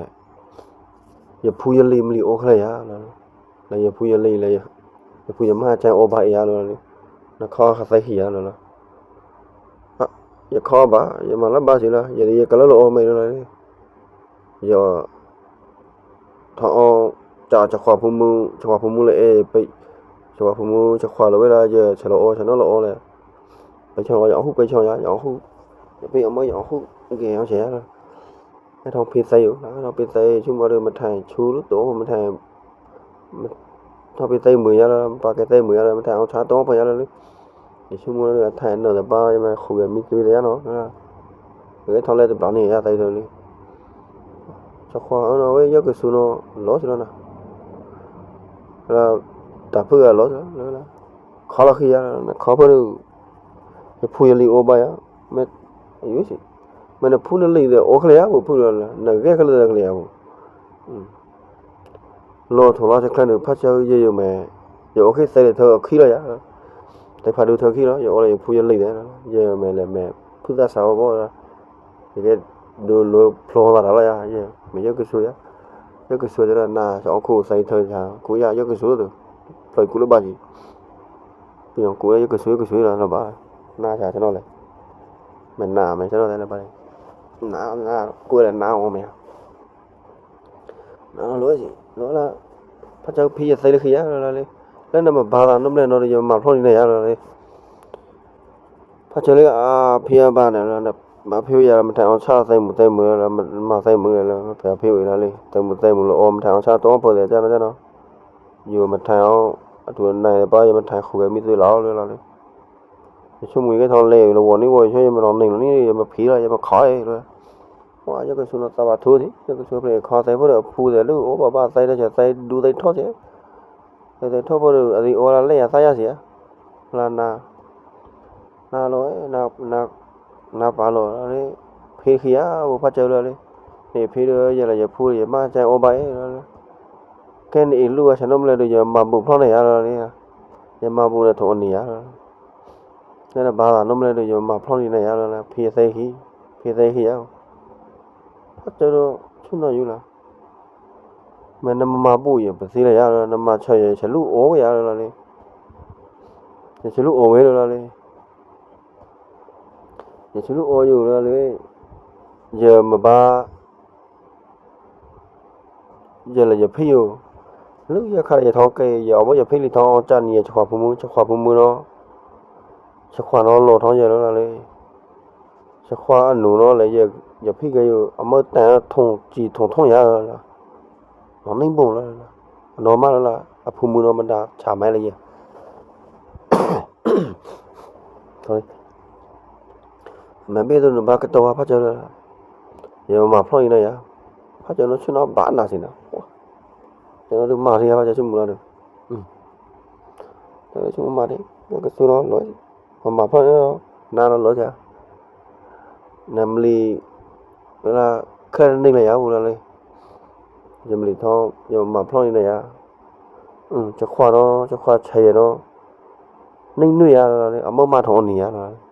ယဖုယလံၤမလီအိုခဲလၢာ်ယၤလၢ လၢယဖုယလံၤလၢ ယဖုယမါကဲအိုဘၣ်အ့ၣ်ယၤလၢ နခီသဲဟံၣ်ယၤလၢလၢ ယခီဘၣ် ယမၤလၢဘၣ်စံးလၢ ယကလၢလီၤအိုမ့ၢ်လၢလၢ ယ ထီၣ်အီ စၢ်ခွါဖုမူ စၢ်ခွါဖုမူလၢအဲၣ် ပ စၢ်ခွါဖုမူ စၢ်ခွါလီၤဝဲလၢ ယဆဲးလီၤအို ဆဲးနီၤလီၤအိုလဲၣ် ပဲဆီယၤ ယအီၣ်ဟုၣ် ပဲဆီယၤ ယအီၣ်ဟုၣ် ယဖံအီၣ်မၢယအီၣ်ဟုၣ် ဂဲၤအီၣ်ဆဲးယၤလၢ ဟဲထီၣ်ဖံသဲယိၤ ဟဲထီၣ်ဖံသဲယိၤ ဆူမွေဒီး မထါဆူလၢတီ မထါ ထီၣ်ဖံသဲမုၢ်ယၤလၢ ပာ်ကဲသဲမုၢ်ယၤလၢ မထါအီၣ်ဆၣ်တီဖဲယၤလၢလၢ ယဆူမွေဒီး အထါအနီၢ်သပှၢ် ယမၤဃုာ်ဂဲၤမံသွံယၤနီၤ ဂဲၤထီၣ်လဲတဘျီန့ၣ်ယၤသဲဒီးလံ စၢ်ခွါအနီၤဝဲ ယကဆူနီၤ လီၤစ့ၢ်လီၤနၤ လၢ တၢ်ဖုဂၤလီၤစ့ၢ်လီၤ ခီလီၤဃံယၤ နခီဖဲဒီး ယဖုယလံၤအိုဘၣ်ယၤ မ့ၢ် ယိစံး မ့ၢ်နဖုနလံၤဒီးအိုခဲလၢာ်ယၤ ပဖုလၢ နဂဲၤခဲလၢာ်ဒီးခဲလၢာ်ယၤပ လီၤထိၣ်လီၤစဲချဲန့ၣ် ဖါဆၢယိယိမဲာ် ယအိုခဲသဲဒီးထၢအခံလီၤယၤ တဲဖးဒူထၢခံလီၤ ယအိုလၢယဖုယလံၤဒီး ယမဲာ်လဲၣ်မဲာ် ဖုသးစၢ်ဝဲဘၣ် ယကဲဒိးလိဖျိသးတၢ်လီၤယၤ ယမဲာ်ယကဆူယၤ ယကဆူယၤလၢနၤ အီၣ်ခိၣ်သဲထၢယၤ ကူယၤ ယကဆူလၢ ဖျိကူလၢဘၣ်ကံ ပယီၤကူလၢယကဆူ ယကဆူလၢလၢဘၣ် နၤဆၢဆၢနီၤလဲၣ် မဲာ်နၤမဲာ်ဆၢနီၤလဲၣ်လၢဘၣ် နၤ နၤ ကူလၢနၤအီၣ်မဲာ် နၤ လိစံး လိလၢ ဖါဆၢဖံယသဲလၢဃံယၤလၢလၢလံ လၢနမၤဘၣ်သးနီတဘျီနီဒီး ယမၤဖျိန့ၣ်ယၤလၢလၢလံ ဖါဆၢလၢအဖံအဘၣ်န့ၣ်လၢ မၤဖံဝဲယၤလၢ မထါအီၣ်ဆၣ်သဲမုၢ်သဲမုၢ်လၢ မၤသဲမုၢ်လၢလၢ မၤဖံဝဲလၢလံ သဲမုၢ်သဲမုၢ်လၢအို မထါအီၣ်ဆၣ်တီဖဲသဲကၢနီၤကၢနီၤ ယိမဲာ်ထါအီၣ် အတူၢ်နၤတပၢ် ယမဲာ်ထါဃုာ်ဂဲၤမံသွံလီၤလၢလၢလံ ယဆိကမိၣ်ယကဲထီၣ်လဲၤလၢဝီၤနံၤဝီၤ ယဆိကမိၣ်ယမၤလီၤနံၤလီၤနံၤ ယမၤဖံလီၤ ယမၤခီလီၤ ဝါ ယွန့်ကဆူးနီသးဗာႏထိုးသီး ယွန့်ကဆူးဖျေးခီသဲး ဖဲဒိုအဖူးသဲး လွောက်အိုးဘၣ်ဘၣ်သဲး တဲဆဲးသဲးဒူသဲးထေါသဲး သဲးထေါဖဲဒို အသီအိုးလါလဲယသါယါသီးဧါ လါနာ် နာ်လီၤ နာ် နာ် နာ်ပာ်လီၤလီၤလံ ဖေးခံယါ အိုးဖါစၢလီၤလံ နေဖေးဒီး ယဲလၢယဖူးယမါစၢအိုးဘၣ်အံၤလီၤလံ ကဲန့ၣ်အံၤ လွောက်ဝဲဆဲးနီတမလဲၣ်ဒီး ယမၤဘူၣ်ဖျီန့ၢ်ယါလီၤလံ ယမၤဘူၣ်န့ၣ်ထိးအီၤန့ၢ်ယါလီၤ နဲဒၣ်ဘၣ်သးနီတမလဲၣ်ဒီး ယမၤဖျီန့ၢ်ယါလီၤလံ ဖေးသဲခံ ဖေးသဲခံယါ ဖါစၢဒီး ဆူၣ်နီၣ်ယူၤလီၤ မ့ၢ်နမၤဘူၣ်ယပသံလၢယါလီၤ နမၤဆၢယဆဲးလွောက်အိုးဝဲယါလီၤလံ ယဆဲးလွောက်အိုးဝဲလီၤလံ ယဆဲးလွောက်အိုးယူၤလီၤလံ ယမၤဘၣ် ယဲလၢယဖံယို လွောက်ယဲခါလၢယထီကဲ ယအီၣ်ဘၣ်ယဖံလံထီ ကၠၢနံၤယဆခွါဖုမုၣ် ဆခွါဖုမုၣ်နီၤ ဆခွါနီၤလီၤထီယဲလီၤလံ ဆခွါအနူနီၤလၢ ယဖံကဲယို အမၢတန်ထိးစံထိးထိယါလီၤ နီၢ်နီဘိလီၤ အနီၢ်မးလီၤ အဖုမုၣ်နီၤမတၤဆါမဲလၢယဲ မဲဘ့ၣ်သို့နဘၣ်ကတီၤဝါဖါစၢလီၤ ယမၤဖျီအံၤနီၤယါ ဖါစၢနီၤဆူၣ်နီၤဘၣ်နာ်သီးနီၤ ယနီၤဒုးမၤသီးယါ ဖါစၢဆူၣ်မုၣ်လီၤဒုး ဆူၣ်မုၣ်မၤသီး ကသူနီၤလီၤ မၤဖျီနီၤ နာ်နီၤလီၤယါ နမလီ ဝဲလၢ ခဲန့ၣ်လၢယါပူၤလီၤလံ ယမလီထီ ယမၤဖျီန့ၣ်နီၤယါ ဆခွါနီၤ ဆခွါဆဲးယဲနီၤ န့ၢ်နွံယါလီၤလံ အမၢမးထိးအီၤန့ၢ်ယါလီၤလံ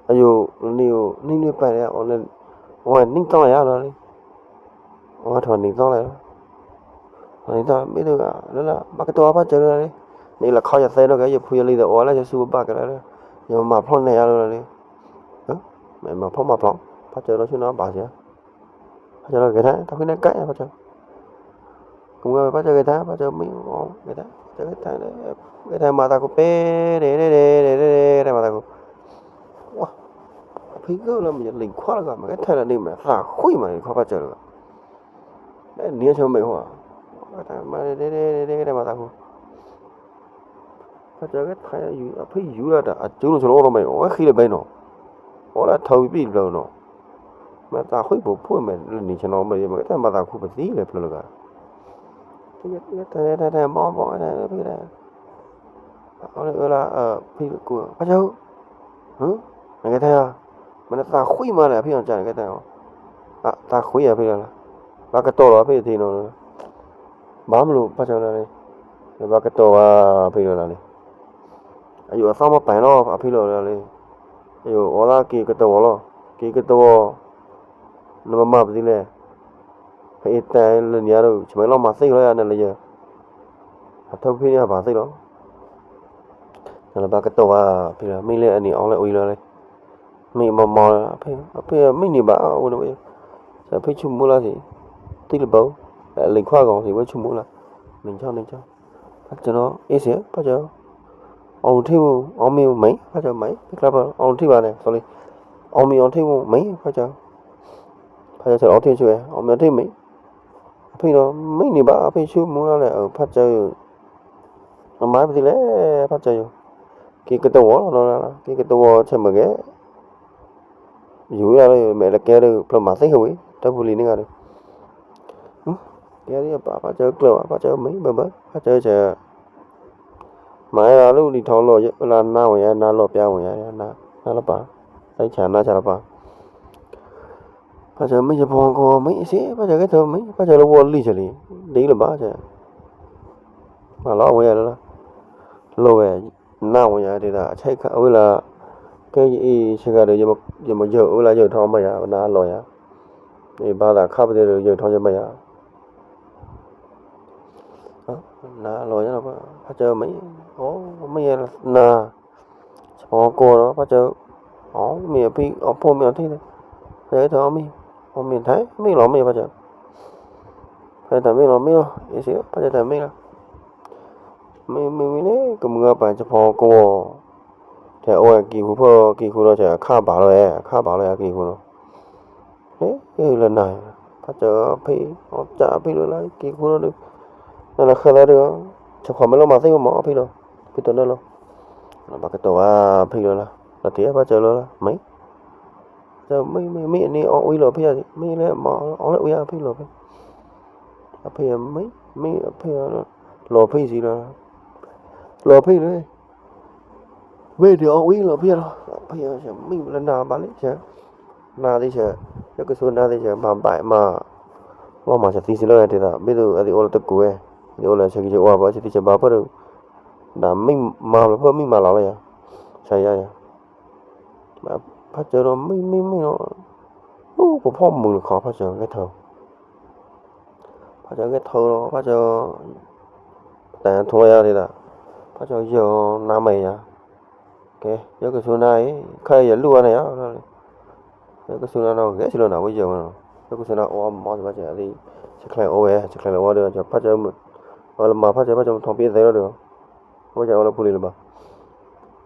အယိာ်န့ၢ် န့ၢ်နွံပၢၢ်လီၤ အီၤန့ၢ်သီလီၤယါလီၤလံ အီၤထိးန့ၢ်သီလီၤ န့ၢ်သီမ့ၢ်တဂၤလၢ်လၢ် ဘၣ်ကတီၤဝါဖါစၢလီၤလံ န့ၣ်လၢခီယသဲနီၤကဲ ယဖုယလံၤသီးအိၣ်လၢယဆူပဘၣ်ကဲလီၤလံ ယမၤဖျီန့ၢ်ယါလီၤလံ မၤဖျီမၤဖျီ ဖါစၢနီၤဆူၣ်နီၤဘၣ်သီး ဖါစၢနီၤဂဲၤထါ တၢ်ဖံးန့ၣ်ကဲ ဖါစၢ ကမွဲဖါစၢဂဲၤထါ ဖါစၢမံ ဂဲၤထါ ဂဲၤထါ ဂဲၤထါမၤသးခိၣ်ပဲ ဒဲဒဲဒဲဒဲဒဲဒဲ မၤသးခိၣ် ဝါ အဖံကလီၤ မ့ၢ်ယလံၤခွါလီၤကီး မ့ၢ်ကဲထဲလီၤန့ၣ် မ့ၢ်သးခွံမးန့ၣ် ခီဖါစၢလီၤကီး နဲန့ၣ်ဆၢမ့ၢ်ဟို မၤဒဲဒဲဒဲဒဲဒဲ မၤသးခိၣ် ဖါစၢကဲထဲယူၤ အဖံယူၤလီၤတၢ် အစူနုာ်ဆိလီၤအိၣ်လီၤမ့ၢ် အိၣ်ဝဲဃံလဘဲနီၤ အိၣ်လၢထီဝံၤပံၣ်တဖျၢၣ်နီၤ မ့ၢ်သးခွံဖိဖိမ့ၢ်လၢန့ၣ်ဆၢနီၤမ့ၢ် မ့ၢ်ကဲထဲမၤသးခိၣ်ပသံလၢဖျၢၣ်လီၤကီး တဲတဲတဲ မီဘီတဲ ဖံတဲ အီၤလၢအၢလၢ ဖံကူ ဖါစၢ ဟၢ နကဲထဲဧါ မ့ၢ်နသးခွံမးလၢ အဖံအီၤကၢ်နကဲထဲ အသးခွံအဖံလီၤလၢ ဘၣ်ကတီၤလီၤအဖံထံနီၤ ဘၣ်မနုၤဖါစၢလီၤလံ ဘၣ်ကတီၤဝါအဖံလီၤလံ အယိာ်အသီမပာ်လီၤ အဖံလီၤလံ အယိာ်အိၣ်လၢက့ၤကတီၤဝီၤလီၤ က့ၤကတီၤဝီၤ နမၤမၤပသံလဲၣ် ဖဲအံၤတဲလၢညါဒီး ဆမ့ၢ်လီၤမၤသ့လီၤယၤနလၢယဲ အထီဖံန့ၣ်အဘၣ်သ့လီၤ နလၢဘၣ်ကတီၤဝါဖံလီၤ မ့ၢ်လၢအနံၣ်အီၤလၢအီၤလီၤလံ မ့ၢ်မၤမၤ အဖံ အဖံမ့ၢ်န့ၣ်ဘၣ် အိၣ်ဝဲ ဆၢဖံဆူမူလၢသံ တံၢ်လဘၢ လံၤခွါဂီၤသံဝဲ ဆူမူလၢ နံၤဆီနံၤဆီ ဖါစၢနီၤ အ့ၣ်စ့ ဖါစၢ အီၤလူၤထံမူ အီၤမ့ၢ်မ့ၢ် ဖါစၢမ့ၢ် ဖဲကျါဖဲ အီၤလူၤထံဘၣ်န့ၣ် sorry အီၤမ့ၢ်အီၤထံမူမ့ၢ် ဖါစၢ ဖါစၢဆၢအီၤထံဆူဝဲ အီၤမ့ၢ်အီၤထံမ့ၢ် အဖံနီၤ မ့ၢ်န့ၣ်ဘၣ် အဖံဆူမူလၢလဲၣ် ဖါစၢ အမၤပသံလဲၣ် ဖါစၢယိၤ က့ၤကတီၤဝီၤလီၤ က့ၤကတီၤဝီၤဆဲးမုၢ်ကဲ ယူၤဝဲဒၣ်လၢ မ့ၢ်လၢကဲဒီး ဖျၢၣ်မၤသ့ဟဲဝံၤ တၢ်ပူၤလံန့ၣ်ဂၤဒီး ကဲဒ်အပၢ် ဖါစၢကျၢၤဘၣ် ဖါစၢမ့ၢ်ဘၣ်ဘၣ် ဖါစၢဆဲး မၤဝဲဒၣ်လၢလံၤထီလီၤ လၢနါဝဲယါ နါလီၤပျါဝဲယါ နါလီၤပာ် သဲဆါနါဆါလီၤပာ် ဖါစၢမ့ၢ်ယဖီကီမ့ၢ်စ့ ဖါစၢကဲထီမ့ၢ် ဖါစၢလၢဝီၤလံစ့လံ ဒ်လၢၤဘၣ်စ့ မၤလီၤဝဲယါလၢ လီၤဝဲ နါဝဲယါဒ်ဒၣ် အဆဲးခါအဝဲလၢ ကဲယအံၤဆဲးခါဒီး ယမယၢၤအဝဲလၢယၢၤထီမ့ၢ်ယါ နါလီၤယါ ယဘၣ်သးခါပတဲဒီးယၢၤထီယမ့ၢ်ယါ နါလီၤယါလီၤ ဖါစၢမ့ၢ် အိ မ့ၢ်ယါနါ ဆဖီကီနီၤ ဖါစၢ အိ မ့ၢ်အဖံ အီၣ်ဖိမ့ၢ်အီထံန့ၣ် ဖါစၢထီမ့ၢ် အိ မ့ၢ်ထဲမ့ၢ်လီၤမ့ၢ်ဖါစၢ ဖါစၢထဲမ့ၢ်လီၤမ့ၢ်လီၤ အ့ၣ်စ့ ဖါစၢထဲမ့ၢ်လီၤ မ့ၢ်မ့ၢ်မ့ၢ်န့ၣ် ကမုၢ်ဂၤပၢ်ဆဖီကီ ထဲအိၣ်ဝဲကံၢ်ဃူဖၢကံၢ်ဃူဒီးဆဲး အခါဘၣ်လီၤဝဲ အခါဘၣ်လီၤဝဲကံၢ်ဃူနီၤ ဟဲလၢနၤ ဖါစၢဖံ အီၣ်စၢဖံလၢ်လၢ် ကံၢ်ဃူနီၤဒုး နလၢဃဲလၢ်ဒုး ဆခွါမ့ၢ်လီၤမၤသ့ဝဲမၤအီၣ်ဖံလီၤ ဖံတနၢၤလီၤ ဘၣ်ကတီၤဝါဖံလၢ်လၢ် လီၤတံၢ်ဖါစၢလၢ်လၢ် မ့ၢ် မ့ၢ် မ့ၢ် မ့ၢ် အန့ၣ် အော်ဝီလော်ဖဲယၤ မ့ၢ်လဲၣ် မ အော်လဲၣ်ဝီ အဖဲလော်ဖဲ အဖဲ မ့ၢ် မ့ၢ် အဖဲ လော်ဖဲစီလီၤ လော်ဖဲလဲၣ် မ့ၢ်ဒီး အော်ဝီလော်ဖဲလီၤ ဖဲ မ့ၢ်လနာ်ဘၣ်လဲၣ် ဆဲ နာ်သ့ဆဲ ယကဆူနာ်သ့ဆဲ မၤဘၣ်မၤ လီၤမၤဆသံစ့ၢ်လီၤယၤ တေသာ မ့ၢ်သို့ အသီးအိၣ်လၢတကူဝဲ အသီးအိၣ်လၢဆဲကံဆဲအိၣ်ဘၣ် ဆသံဆဲဘၣ်ဖဲဒိၣ် ဒၣ်မ့ၢ်မၤလီၤဖဲမ့ၢ်မၤလီၤလီၤယၤ ဆဲယၤယၤ ဖါစၢၤဒီး မ့ၢ် မ့ၢ် မ့ၢ်ဒီး အိၣ် ပဖီၣ်မုၢ်လခီ ဖါစၢၤဂဲၤထၢ ဖါစၢၤဂဲၤထၢလီၤ ဖါစၢၤ တၢ်ထုးလီၤယၤဒ်ဒၣ် ဖါစၢၤယဲၤနၤမ့ၢ်ယၤ ကဲ ယကဆူနၤအံၤ ခါယဲၤလူၤဝဲန့ၣ်ယၤ ယကဆူနၤနီၤ ဂဲၤဆူလီၤနၤ ဝဲယဲၤဝဲနီၤ ယကဆူနၤ အိၣ်အမီၢ်စဘၣ်စဲး အသီး ဆဲးချဲအိၣ်ဝဲ ဆဲးချဲလၢအိၣ်ဒီး ဖါစၢၤ အဝဲလၢမၤဖါစၢၤ ဖါစၢၤမထုးပံသဲလီၤဒီး ဝဲစဲးအိၣ်လၢဖူလံလၢၤဘၣ်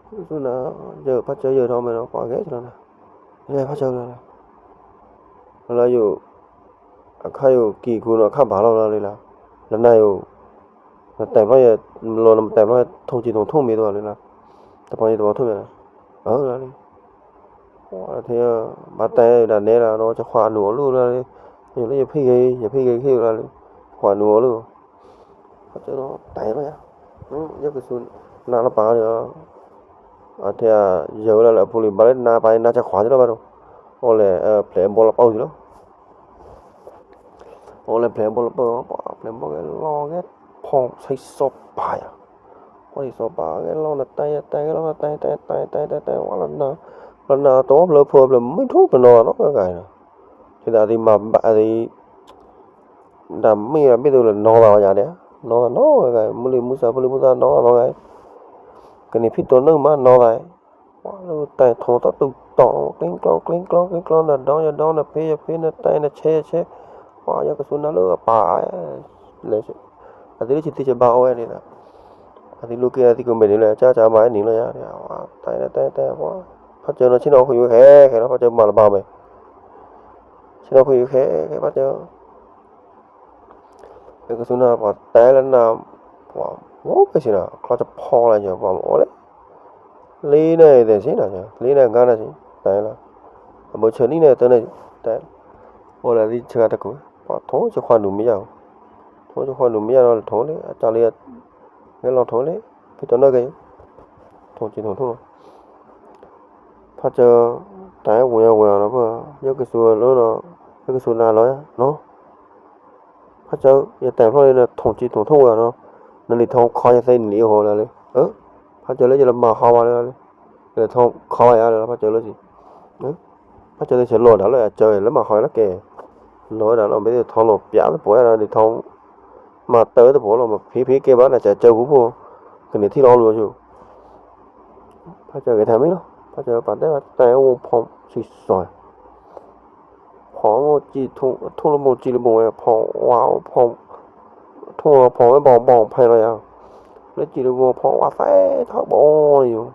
ယကဆူနၤ ယဲၤ ဖါစၢၤယဲၤထီၣ်မ့ၢ်နီၤ ပှၤဂဲၤဆူလီၤနၤ လဲၤဖါစၢၤလီၤ လၢယိၤ အခါယိၤကံၢ်ခူနီၤ အခါဘၣ်လီၤလီၤလံလၢ လနာ်ယိၤ နတဲာ်ဖျီယဲၤ လီၤနမတဲာ်ဖျီယဲၤ ထုံကံထုံထုံမ့ၢ်တဘၣ်လံလၢ တပီၤယဲၤတပီၤထုံမ့ၢ်လၢ အၢလီၤလံ ထဲ ဘၣ်တဲဒၣ်နဲလီၤ ဒီးစခွါနူအီၤလူၤလီၤလံ ယိၤလၢယဖံဂ့ၤ ယဖံဂ့ၤခံလီၤလံ ခွါနူအီၤလူၤ ဖါစၢၤဒီးတဲာ်လီၤယၤ ယကဆူနၤလီၤပာ်ဒီး အထဲယဲၤဝဲလၢအပူၤလံ ဘၣ်လၢနၤပာ်နၤစခွါစ့ၢ်လီၤဘၣ်ဒီး အိၣ်လဲၤ ဖျဲးဘီလီၤပာ်စ့ၢ်လီၤ အိၣ်လဲၤဖျဲးဘီလီၤပာ် ပှၤဖျဲးဘီဂဲၤလီၤဂဲၤ ဖီၣ်ဆံးစီပၤယၤ ဖီၣ်ဆံးစီပၤဂဲၤလီၤနတဲာ်ယတဲာ်ဂဲၤလီၤနတဲာ်တဲာ်တဲာ်တဲာ်တဲာ်တဲာ် ဝဲလီၤနၤ လီၤနၤတဝီဖျဲးဖျဲးဖျဲးမုၢ်ထူၣ်ဖျဲးနီၤနီၤဂဲၤဂဲၤ ဒ်သိးအသီးမၤဘၣ်အသီး ဒၣ်မ့ၢ်ဒၣ်မ့ၢ်သိးလၢနီၢ်သးဝဲယၤဒဲး နီၢ်သးနီၢ်ဂဲၤဂဲၤ မုၢ်လံမုၢ်သးဖုလံဖုသးနီၢ်သးနီၢ်ဂဲၤ ကန့ၣ်ဖံးတိၢ်နုာ်မးနီၢ်သး ဝဲလၢတဲာ်ထိးသီးတူၢ်တီၢ် ကျိင်းကျိင်းကျိင်းကျိင်းကျိင်း နဒီယဒီ နဖံယဖံ နတဲာ်နဆဲယဆဲ ဝဲယကဆူနၤလၢအပာ် လဲၤ အသီးလၢဆသံစဘၣ်အိၣ်ဝဲန့ၣ် အသီးလူၤက့ၤအသီးကမဲာ်ဒ်လဲၣ် ကၢ်ကၢ်မၤန့ၣ်လီၤယၤ တဲာ်တဲာ်တဲာ် ဖါစၢၤနီၤ ဆ့ၣ်နီၤခွံယူၤခဲခဲနီၤ ဖါစၢၤမၤလီၤဘၣ်မဲာ် ဆ့ၣ်နီၤခွံယူၤခဲခဲ ဖါစၢၤ ယကဆူနၤ ပှၤတဲလၢနၤ ပှၤအိၣ်ဖဲဆ့ၣ်နီၤ ချီစဖီလာ်ယၤ ပှၤမၤအိၣ်လဲၣ် လံနဲၣ်သ့ၣ်ဆ့ၣ်နီၤ လံနဲၣ်ဂၤနဲၣ်ဆ့ၣ် တဲလီၤ အဘၢၣ်ဆၢနံၣ်နဲၣ်တန့ၣ် တဲ အိၣ်လဲၣ်သံဆှၤတကူ ပှၤထိးစခွါနူမ့ၢ်ယါ ထိးစခွါနူမ့ၢ်ယါဒီးထိးလဲၣ် အတၢ်လံ ဂဲၤလီၤထိးလဲၣ် ဖံးတိၢ်နုာ်က့ၤ ထိးက့ၤထိးထိးလီၤ ဖါစၢၤ တၢ်ဝဲယဝဲနီၤ ပှၤ ယကဆူလီၤနီၤ ယကဆူနၤလီၤနီၤ ဖါစၢၤ ယတဲာ်ဖျီလံနထိးက့ၤထိးထိးဝဲနီၤ နလံာ်ထိးခီယသ့နလံာ်ဟီလၢလံ ဖါစၢၤလၢယလၢမၤဟီဝဲလၢလံ ယလံာ်ထိးခီဝဲယါလၢ ဖါစၢၤလၢစံး ဖါစၢၤလၢစၢၤလီၤဒၣ်လၢအစၢၤလၢမၤဟီလၢကဲ လီၤဝဲဒၣ်လီၤ မ့ၢ်ထိးလီၤပျးသပှၢ်ဒၣ်လံထိး မၤတၢ်သပှၢ်လီၤ မၤဖံးဖံးကဲဘၣ်နစၢၤစၢၤပူဖိ ကန့ၣ်ထံၣ်လီၤလူၤဆူ ဖါစၢၤဂဲၤထဲမ့ၢ်လီၤ ဖါစၢၤပာ်တဲဘၣ်တဲအိၣ်ဖီၣ်ဆံးစီ ဖီၣ်အိၣ်ကံၢ်ထူ ထူလဘိကံၢ်လဘိဝဲ ဖီၣ်ဝါအိၣ် ဖီၣ် ထူဖီၣ်ဝဲဘီဘီဖဲလီၤယၤ လၢကံၢ်လဘိဖီၣ်ဝါသဲထီၣ်ဘီလီၤယိၤ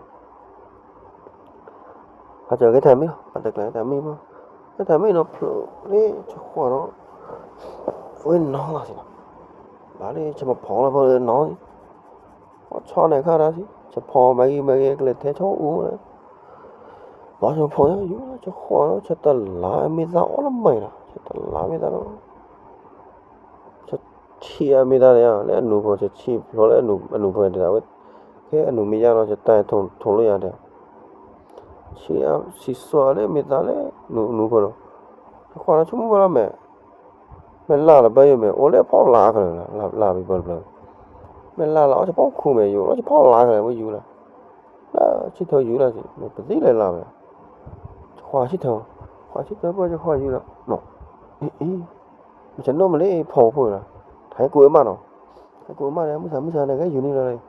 ဖါစၢၤဂဲၤထဲမ့ၢ်လီၤ ဖါစၢၤဂဲၤထဲမ့ၢ်ဘၣ် ဂဲၤထဲမ့ၢ်နီၤ ဖျိးလံ ဆခွါဒီး ဝဲနီၤလီၤစံး ဘၣ်လံ ဆမဖီၣ်လီၤဖဲနီၤ ဆီနဲၣ်ခါတၢ်စံး ဆဖီၣ်မၤဂ့ၤမၤဂ့ၤ ကလဲၤထဲဆီအိၣ်လၢ ဘၣ်ဆဖီၣ်ယါယူၤလီၤ ဆခွါဒီး ဆတလးမ့ၢ်သးအိၣ်လၢမဲာ်လီၤ ဆတလးမ့ၢ်သးဒီး ဆဆံးအမ့ၢ်သးန့ၣ် လၢအနူၤဖိ ဆဆံးဖျိးလၢအနူၤဖိဒၣ်ဝဲ ကဲအနူၤမ့ၢ်ယါဒီး ဆတၢ်ထိးထိးလၢယၤဒၣ် ဆံးအဆံးစွါလၢမ့ၢ်သးလၢ နူၤနူၤဖိဒီး ဆခွါဒီး ဆိကမိၣ်ဝဲလီၤမဲာ် မ့ၢ်လါလၢဘၣ်ယိၤမဲာ် အိၣ်လၢဖီလာ်ကလၢာ်လၢ လါဘီဘီတဖျၢၣ် မ့ၢ်လါလၢအီၣ်ဆဖီၣ်ခူမဲာ်ယိၤ လီၢ်ဆဖီၣ်လာ်ကလၢာ်ဝဲယူၤလီၤ လၢဆံးထၢယူၤလီၤ မ့ၢ်ပသံလဲၤလါမဲာ် ဆခွါဆံးထၢ ခွါဆံးထၢပှၤဆခွါယူၤလီၤ နီၤ အံၤ အံၤ မ့ၢ်ဆနိမ့ၢ်လၢ ဖီၣ်ဖိလီၤ ထဲကူအမးနီၤ ထဲကူအမးန့ၣ် မုၢ်ဆါမုၢ်ဆါန့ၣ် ကဲယူၤန့ၣ်လီၤ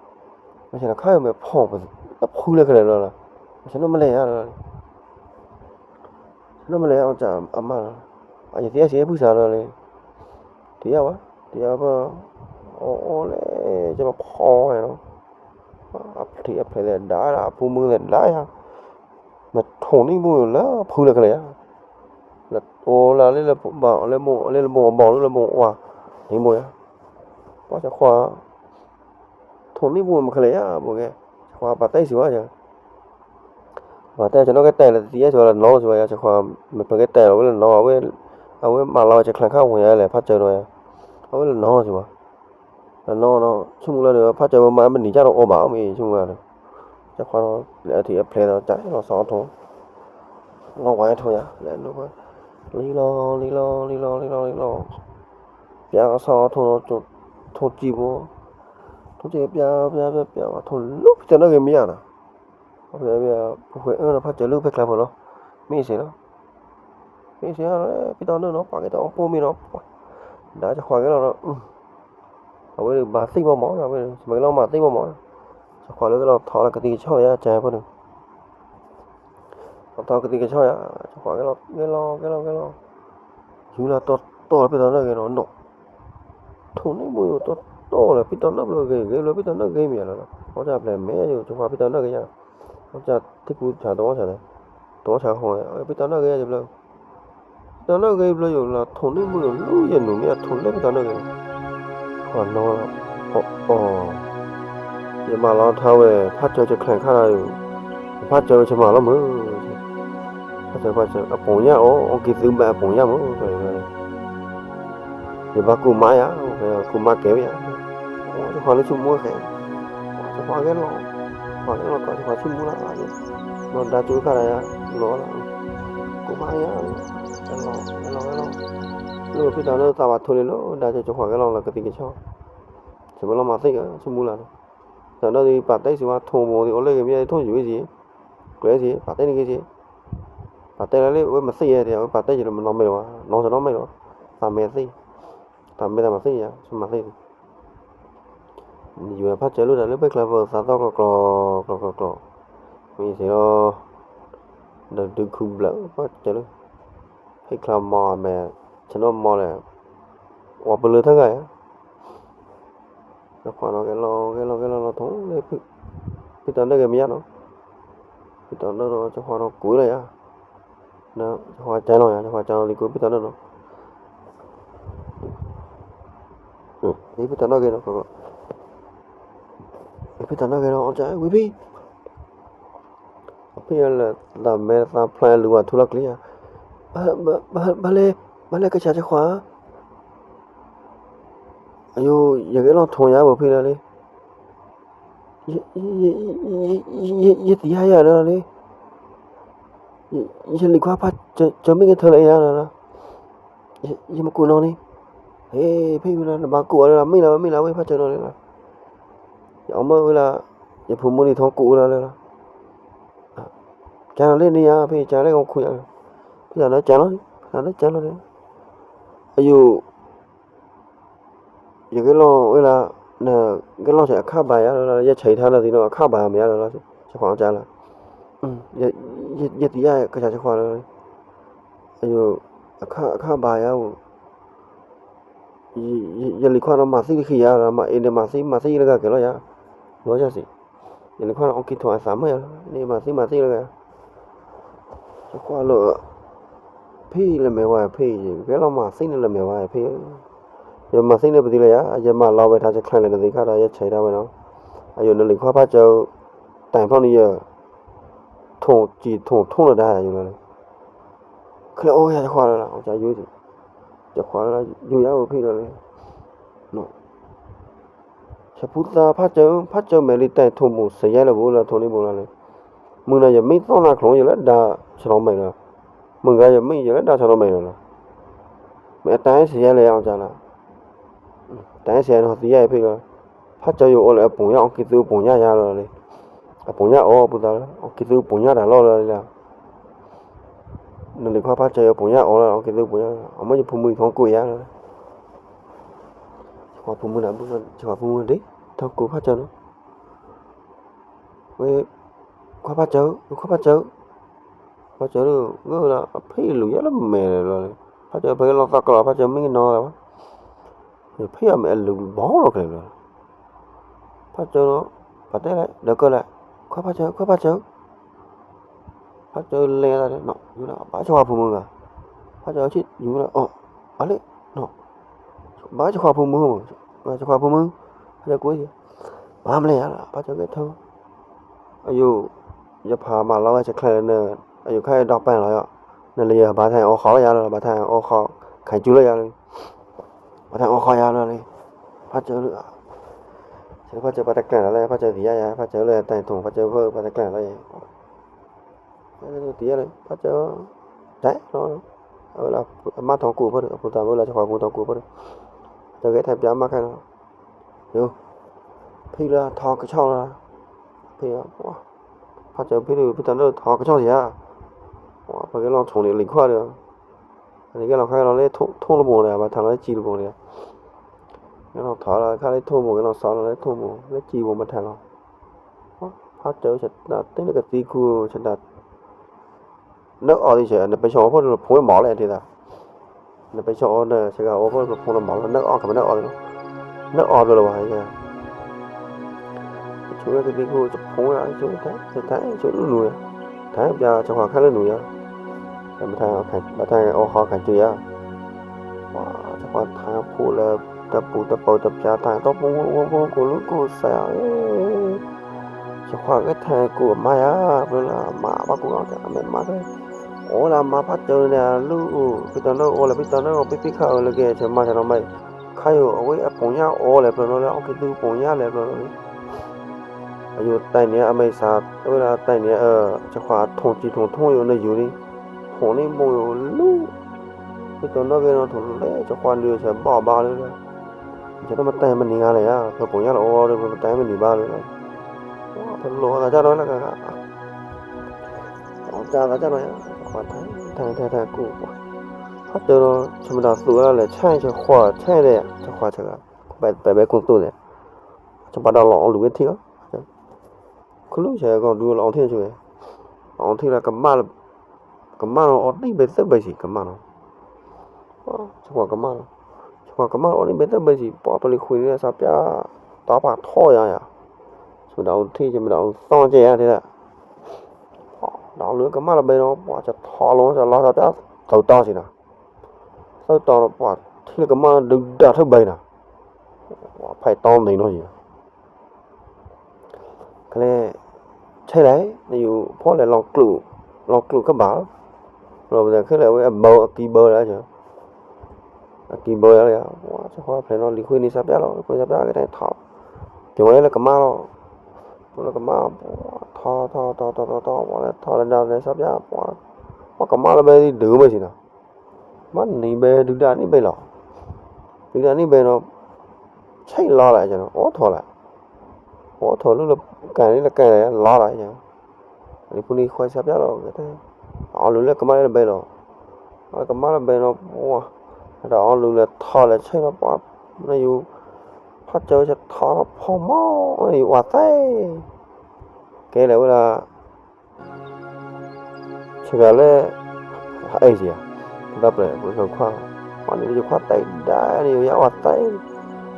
မ့ၢ်ဆနခါယိၤမဲာ်ဖီၣ်ဖိ လၢဖုလၢကလၢာ်လီၤ မ့ၢ်ဆနိမ့ၢ်လၢယါလီၤ ဆနိမ့ၢ်လၢယါအီၤစၢ်အမးလီၤ အယသံအစံးဖုစၢ်လီၤလံ တယါဝဲ တယါဝဲ အိၣ်အိၣ်လဲၣ် ကမၤဖီၣ်ဝဲနီၤ အဖျံးအဖျဲးသ့ၣ်ဒါ အပူၤမုၢ်သ့ၣ်ဒါယါ မ့ၢ်ထိးနံၣ်ဘူလၢဖုလၢကလၢာ်ယါ လၢအိၣ်လၢလၢဘိးလၢဘိးဘီလၢလၢဘိးဝါ နံၣ်ဘူယါ ပှၤဆခွါ ထိးနံၣ်ဘူမ့ၢ်ကလၢာ်ယါ ဘိးကဲ ဆခွါပာ်တဲစံးဝဲယါ ဗာတဲ ကျွန်တော်ကတဲလေ တသီးအဲဆိုတော့ နောင်းဆိုပါရ ခွါ မပကတဲတော့ ဝဲလနောင်း အဝဲ အဝဲမလာ ကျွန်ခလန်ခါဝင်ရလေ ဖတ်ကြတော့ရ အဝဲလနောင်းဆိုပါ လနောင်းတော့ ချစ်မှုလည်း ဖတ်ကြမမနံကြတော့ အော်ပါ မင်း ချစ်မှုလည်း ကျွန်ခွါတော့ လက်အထီအဖျဲတော့ ကြိုက်တော့ ဆောင်းထုံး လောင်းဝိုင်းထုံးရ လက်လို့ လီလော လီလော လီလော လီလော လီလော ပြားဆောင်းထုံးတော့ ထုံးကြည့်ပေါ့ ထုံးကြည့် ပြား ပြား ပြား ပြား ထုံးလို့ ကျွန်တော်ကမရတာ ပခွေအွဲတော့ ဖတ်ကြလို့ ဖက်ခလာဖို့လို့ မင်းစေတော့ မင်းစေတော့ ပစ်တော့နော် ပါကတော့ ပို့မင်းတော့ ဒါ ကျွန်ခွါကလည်းတော့ အဝဲ ဘာသိပ်ပေါ့မော် အဝဲ မင်းလည်း မသိပ်ပေါ့မော် ကျွန်ခွါလည်း ကလည်း ထော်လကတိချောင်းရ ကျန်ဖို့ ထော်လကတိချောင်းရ ကျွန်ခွါကလည်း ကဲလော ကဲလော ကဲလော ယူလာတော့ တော့ ပစ်တော့နော် ကဲတော့ နော် ထုံးနေမို့ တော့ တော့လေ ပစ်တော့နော် ဘလို့ ကဲ ကဲ ဘလို့ ပစ်တော့နော် ကဲ မရတော့ ဟောကြ ဖျဲ မဲ ယူ ကျွန်ခွါ ပစ်တော့နော် ကဲ ရ ဟောကြ ထိကူချာ တော့ချာ တယ် တော့ချာ ဟော ပစ်တော့နော် ကဲ ရ ဘလို့ တနွေ့ကလေးဘျီယိုလာ ထုံးနေမို့ယို လူရနူမီးအထုံးလဲပတနွေ့ကလေး ခွါနော အို ယမလောင်းထားဝဲ ဖတ်ကြ ကျွန်ခလန်ခါရယူ ဖတ်ကြ ကျွန်မလောင်းမွေး ဖတ်ကြ ဖတ်ကြ အပုံရအို အကီသူဘဲအပုံရမွေး ယဘၣ်ကူမါယၤ ကူမါကဲဝဲယၤ ခွါလၢချစ်မှုခဲ ခွါကဲလော ခွါကဲလော ခွါချစ်မှုလား နော် ဒါကျိုးခါရယၤ နော် ကူမါယၤ ကဲလော ကဲလော ကဲလော လူပစ်တနွေ့သးဘၣ်ထုံးလီၤ ဒါကျိုးခွါကဲလော လကတိကချော စဘဲလော မသိက ချစ်မှုလား တနွေ့ဒီး ပာ်တဲစီဝါထုံးမို့ဒီး အိုလဲကမီးထုံးယူဝဲစီ ကျဲစီ ပာ်တဲနကစီ ပာ်တဲလၢ်လၢ် ဝဲမသိယဲဒီး ဝဲပာ်တဲစီလၢ် မနော်မဲလီၤဝဲ နော်စနော်မဲလီၤ သးမဲသိ သးမဲသးမသိယၤ စမသိ ယူဝဲဖတ်ကြလို့ ဒါလၢ် ဖက်ခလာဖို့ သးသော့ကျော်ကျော် ကျော်ကျော်ကျော် မီးစီလီၤ ဒီးဒုးခုဘျၢ ဖတ်ကြလို့ ဖက်ခလာမော်မဲ ကျွန်တော်မော်လဲ ဝါပလၢထက်ခါယၤ ခွါနော် ကဲလော ကဲလော ကဲလော လီၤထုံးလဲ ပစ်တနွေ့ကမီးယၤနော် ပစ်တနွေ့တော့ ကျွန်ခွါနော် ကူလီၤယၤ နော် ကျွန်ခွါကျန်လောယၤ ကျွန်ခွါကျန်လီၤလီၤ ကူပစ်တနွေ့နော် ဒီးပစ်တနွေ့ကဲနော် ပစ်တနွေ့ကဲနော် အကျဝီဖီ အဖဲလဲၤ သးမဲသးဖျါလူဝါထူလီၤကျဲယၤ ဘၣ်လဲၣ် ဘၣ်လဲၣ် ကဆာကျွန်ခွါ အယို ယကဲလီၤထုံးယၤ ဘၣ်ဖဲလဲၣ်လီၤ ယ ယ ယ ယ ယ ယသီးယၤလီၤလီၤလီၤ ယ ယလံၤခွါဖါ ကျွန်မ့ၢ်ကထၢလီၤယၤလီၤလီၤ ယ ယမကူနော်န့ၣ် ဟေး ဖဲဝဲလီၤ နဘၣ်ကူအီၤလီၤ မ့ၢ်လီၤ မ့ၢ်လီၤ ဝဲဖါကျွန်နော်လီၤ ယအီမ့ၢ်ဝဲလီၤ ယဖိမုၣ်လံၤထီကူအီၤလီၤလီၤ ကျန်လီၤလီၤန့ၣ်ယၤ ဖဲကျန်လီၤလီၤ ခွါယၤလီၤ ဖဲကျန်လီၤ ဖဲကျန်လီၤ ဖဲကျန်လီၤန့ၣ် အယို ယကဲလီၤဝဲလီၤ နကဲလီၤဆဲးအခါဘၣ်ယၤလီၤ ယဆဲးထါလီၤသီးနီၤ အခါဘၣ်မ့ၢ်ယၤလီၤလီၤ ကျွန်ခွါကျန်လီၤ ယ ယ ယသီးယၤ ကဆာကျွန်ခွါလီၤ အယို အခါ အခါဘၣ်ယၤအို ယ ယ ယလံၤခွါနီၤ မၤသံတခီယၤလီၤ မၤအ့န့ၣ် မၤသံ မၤသံလၢဂၤကဲလီၤယၤ လောကျစေ ယလံၤခွါနီၤ အီကံထုံးအသးမ့ၢ်ယၤလီၤ န့ၣ် မၤသံ မၤသံလၢဂၤ ကျွန်ခွါလီၤ ဖဲလဲၤမဲဝဲဖဲ ယကဲလီၤမၤသံန့ၣ်လဲၤမဲဝဲဖဲ ယမၤသံန့ၣ်ပသံလၢယၤ ယမၤလီၤဝဲထါ ကျွန်ခလန်လဲၤနသံခါဒီး ယဆဲးထါဝဲနီၤ အယို နလံၤခွါဖါကျွန် တိုင်ဖျောင်းန့ၣ်ယ ထုံးစံထုံးထုံးလီၤဒါယၤယိုလီၤ ခဲလၢာ်အိၣ်ယၤ ကျွန်ခွါလီၤ ကျွန်ယူ ကျွန်ခွါလီၤ ယူယၤအိုဖဲလီၤလီၤ ဆဖူသး ဖါကျွန် ဖါကျွန်မဲလံ တိုင်ထုံးမူ စယဲလၢဘိလီၤ ထုံးန့ၣ်ဘိလီၤလီၤ မုၢ်နၤ ယမ့ၢ်သီၣ်နၤခီ ယလၢဒါဆရီမဲလီၤ မုၢ်ဂၤ ယမ့ၢ် ယလၢဒါဆရီမဲလီၤလီၤ မ့ၢ်အတၢ်ဟဲစယဲလၢယၤ ကျွန်လီၤ တၢ်ဟဲစယဲလီၤ သံယၤဖဲလီၤ ဖါကျွန်ယိုအိၣ်လၢအပူၤညါ အီကံသူအပူၤညါယၤလီၤလီၤ အပူၤညါအိၣ် ပူၤသးလီၤ အီကံသူအပူၤညါတၢ်လီၤလီၤလီၤ နလံၤခွါဖါကျွန်ယို အပူၤညါအိၣ်လီၤ အီကံသူအပူၤညါ အမ့ၢ်ယဖိမုၣ်ထီကူယၤလီၤ ခွါဖိမုၣ်နၤ ခွါဖိမုၣ်ဒ့ ထီကူဖါကျွန်နီၤ ဝဲ ခွါဖါကျွန် ခွါဖါကျွန် ဖါကျွန်လီၤ ငိုလီၤ အဖဲလူၤယၤလၢမဲာ်လီၤလီၤ ဖါကျွန်ဖဲလီၤသးကလီၤ ဖါကျွန်မ့ၢ်ကနီၤလီၤ ဖဲအမဲာ်အလူၤဘီလီၤကလဲၤလီၤ ဖါကျွန်နီၤ ပာ်တဲလဲၣ် ဒီးကလဲၣ် ခွါဖါကျွန် ခွါဖါကျွန် ဖါကျွန်လဲၤသးနီၤ ယူၤလီၤ ဘၣ်ကျွန်ခွါဖိမုၣ်ဂၤ ဖါကျွန်ဆံယူၤလီၤ အိၣ် အလဲၣ်နီၤ ဘၣ်ကျွန်ခွါဖိမုၣ် ဘၣ်ကျွန်ခွါဖိမုၣ် ဖါကျွန်ကူ ဘၣ်မလဲၣ်ယၤလီၤ ဖါကျွန်ကဲထီ အယို ယဖါမလောဝဲဆဲးချဲလဲနဲ အယိုခါအဒေါ့ပန်လောယါ, နဲလဲယဘၣ်ထန်အိုးဃော်ယါလီၤ, ဘၣ်ထန်အိုးဃော် ခံကၠူလီၤယါလီၤ, ဘၣ်ထန်အိုးဃော်ယါလီၤလီၤ, ဖါစၢလီၤ, ဆဲးဖါစၢဘၣ်တကျဲလီၤလဲ, ဖါစၢတံယါယါ, ဖါစၢလီၤတန်ထုံ ဖါစၢဖဲဘၣ်တကျဲလီၤယါ, တံယါလီၤ ဖါစၢ, တဲလီၤ, အဝဲလၢ အမါထောင်ကူၣ်ဖဲဒီး အဖုသးဝဲလၢ ဆခွါကူထောင်ကူၣ်ဖဲဒီး, တဂဲထဲပြမးခဲနီၤ, ယို, ဖဲလၢထောင်ကဆီလီၤ, ဖဲ, ဖါစၢဖဲဒီး ဖဲတၢ်ဒီးထောင်ကဆီယါ, ပကဲလီၤထုံန့ၣ်လီခွါဒီး, အန့ၣ်ကဲလီၤခါလီၤလၢထုံလဘိန့ၣ် ဘၣ်ထန်လီၤလၢစံလဘိန့ၣ်, ကဲလီၤထီၣ်လီၤခါလၢထုံဘိ ကဲလီၤစီလီၤလၢထုံဘိ လၢစံဘိမ့ၢ်ထန်လီၤ, ဖါစၢဆဒၣ်တဲလၢကသံခုဆဒၣ် နအီဒီးဆဲး နပၢဆှော်အိုးဖဲဒီး ဖုံးဝဲမီၤလဲၣ်ဒ်သိး, နပၢဆှော်အိုးဒီး ဆဲးကအိုးဖဲဒီး ဖုံးလီၤမီၤလီၤ နအီခမဲနအီဒီးလီၤ, နအီဒီးလီၤဝဲ, ဆိဝဲကသံခု ဆဖုံးဝဲ ဆိထဲ ဆထဲ ဆိနူနူ, ထဲပြဆခွါခဲလၢနူယါ, ဘၣ်ထဲအိုးဃီခံကၠူယါ, ဆခွါထဲဖုံးလၢ တပူၤတပူၤတပြား ထဲတီပူၤဝဲပူၤ ကူလူကူဆဲး ဆခွါကထဲကူမါယါ, ပျိလၢမါဘၣ်ကူအီၤ အမဲမါခဲ, အိုးလၢမါဖါစၢန့ၣ် လူအိုး ပီတနီၤအိုးလၢပီတနီၤ ပီပီခါအိုးလၢကဲ ဆဲးမါဆဲးနီၤမါ, ခါယို အဝဲအပူၤညါအိုးလဲၣ် ပျိနီၤလၢ အီၣ်ကံသူပူၤညါလဲၣ် ပျိနီၤလီၤ, အယိုတဲန့ၣ် အမဲဆါ အဝဲဒၣ်တဲန့ၣ် ဆခွါထုံစံထုံထုံယိုန့ၣ်ယိုန့ၣ်, ထုံန့ၣ်ဘိယိုလူ ပီတနီၤကဲနီၤ ထုံလဲၣ် ဆခွါနုာ်ဆဲးဘၣ်ဘၣ်လၢ ဆဲးတမတဲမနုၤဂၤလဲၣ်ယါ, ပပူၤညါလၢအိုးဒီး ပတဲမနုၤဘၣ်လၢ ပလိာ်သးကၢ်နီၤလၢကါကါ, သးကၢ်နီၤယါ, ဆခွါထဲထဲထဲကူ, ဖါစၢဒီး ဆၢမတၤသူဝဲဒၣ်လဲၣ် ဆဲးဆခွါဆဲးဒီး ဆခွါဆဲးဂၤ, ပဲပဲကူသူန့ၣ်, ဆပာ်ဒီးလီၤအီလူၤဝဲထံလီၤ, ခလူဆဲးကီဒူလီၤအီထံဆဲး, လီၤအီထံလီၤ ကမၣ်လီၤ ကမၣ်လီၤအီနံၣ်ဘဲသၢဘဲဆံး ကမၣ်လီၤ, ဆခွါကမၣ်လီၤ, ဆခွါကမၣ်လီၤအီနံၣ်ဘဲသၢဘဲဆံး ပှၤပလံၤခွံန့ၣ်စးပြၣ် တီပာ်ထီၣ်ယါယါ, ဆမတၤအီထံ ဆမတၤအီသီကဲယါထဲဒၣ်, ဒီးလူကမၣ်လီၤဘဲနီၤ ပှၤဆထီၣ်လီၤ ဆလီၤစးပြၣ် သၢတီဆံးနီၤ, သၢတီပှၤထံလၢကမၣ်ဒုးဒၣ်ထၢၣ်ဘဲနီၤ, ပှၤဖဲတီန့ၣ်နီၤယါ ကလဲၤ ဆဲးလဲၣ် နယူၤဖီလဲၣ် လီၤကျိုး လီၤကျိုးခဘၣ်လီၤ, လီၤပသဲခဲလၢာ်ဝဲအဘၢအကံဘၢလၢ အကံဘၢလၢယါ, ဆခွါဖဲနီၤ လံၤခွံန့ၣ်စးပြၣ်လီၤ လံၤခွံစးပြၣ်ကဲထဲထီၣ်, ပှၤဝဲလၢကမၣ်လီၤ, ပှၤလၢကမၣ် ထီၣ်ထီၣ်ထီၣ်ထီၣ်ထီၣ်ထီၣ် ပှၤလဲၤထီၣ်လဲၤဒၣ်လဲၤစးပြၣ် ပှၤ ပှၤကမၣ်လီၤဘဲဒုးမ့ၢ်ဆံးနီၤ မ့ၢ်နံၤဘဲဒုးဒၣ်နံၣ်ဘဲလီၤ, ဒုးဒၣ်နံၣ်ဘဲနီၤ, ဆဲးလီၤလၢယါနီၤ အိၣ်ထီၣ်လၢ, အိၣ်ထီၣ်လၢလၢကဲန့ၣ်လၢကဲလီၤလၢယါ, လံၤခွံန့ၣ်ခွဲစးပြၣ်လီၤ အီလူၤလၢကမၣ်လီၤဘဲလီၤ, အီလူၤကမၣ်လီၤဘဲနီၤ ပှၤ ဒီးအီလူၤလဲၤထီၣ်လဲၤဆဲးလီၤပှၤ နယူၤ ဖါစၢဆထီၣ်လီၤဖီမီၤ နယူၤဝါသဲ ကဲလဲၣ်ဝဲဒၣ် ဆဲးဂၤလဲၣ် ဟဲအ့ၣ်စံယါ, ပသးပျဲၢ် ပှၤခွါ, ပှၤန့ၣ်ယခွါတဲဒၣ်န့ၣ် ယဝဲယဝဲတဲ,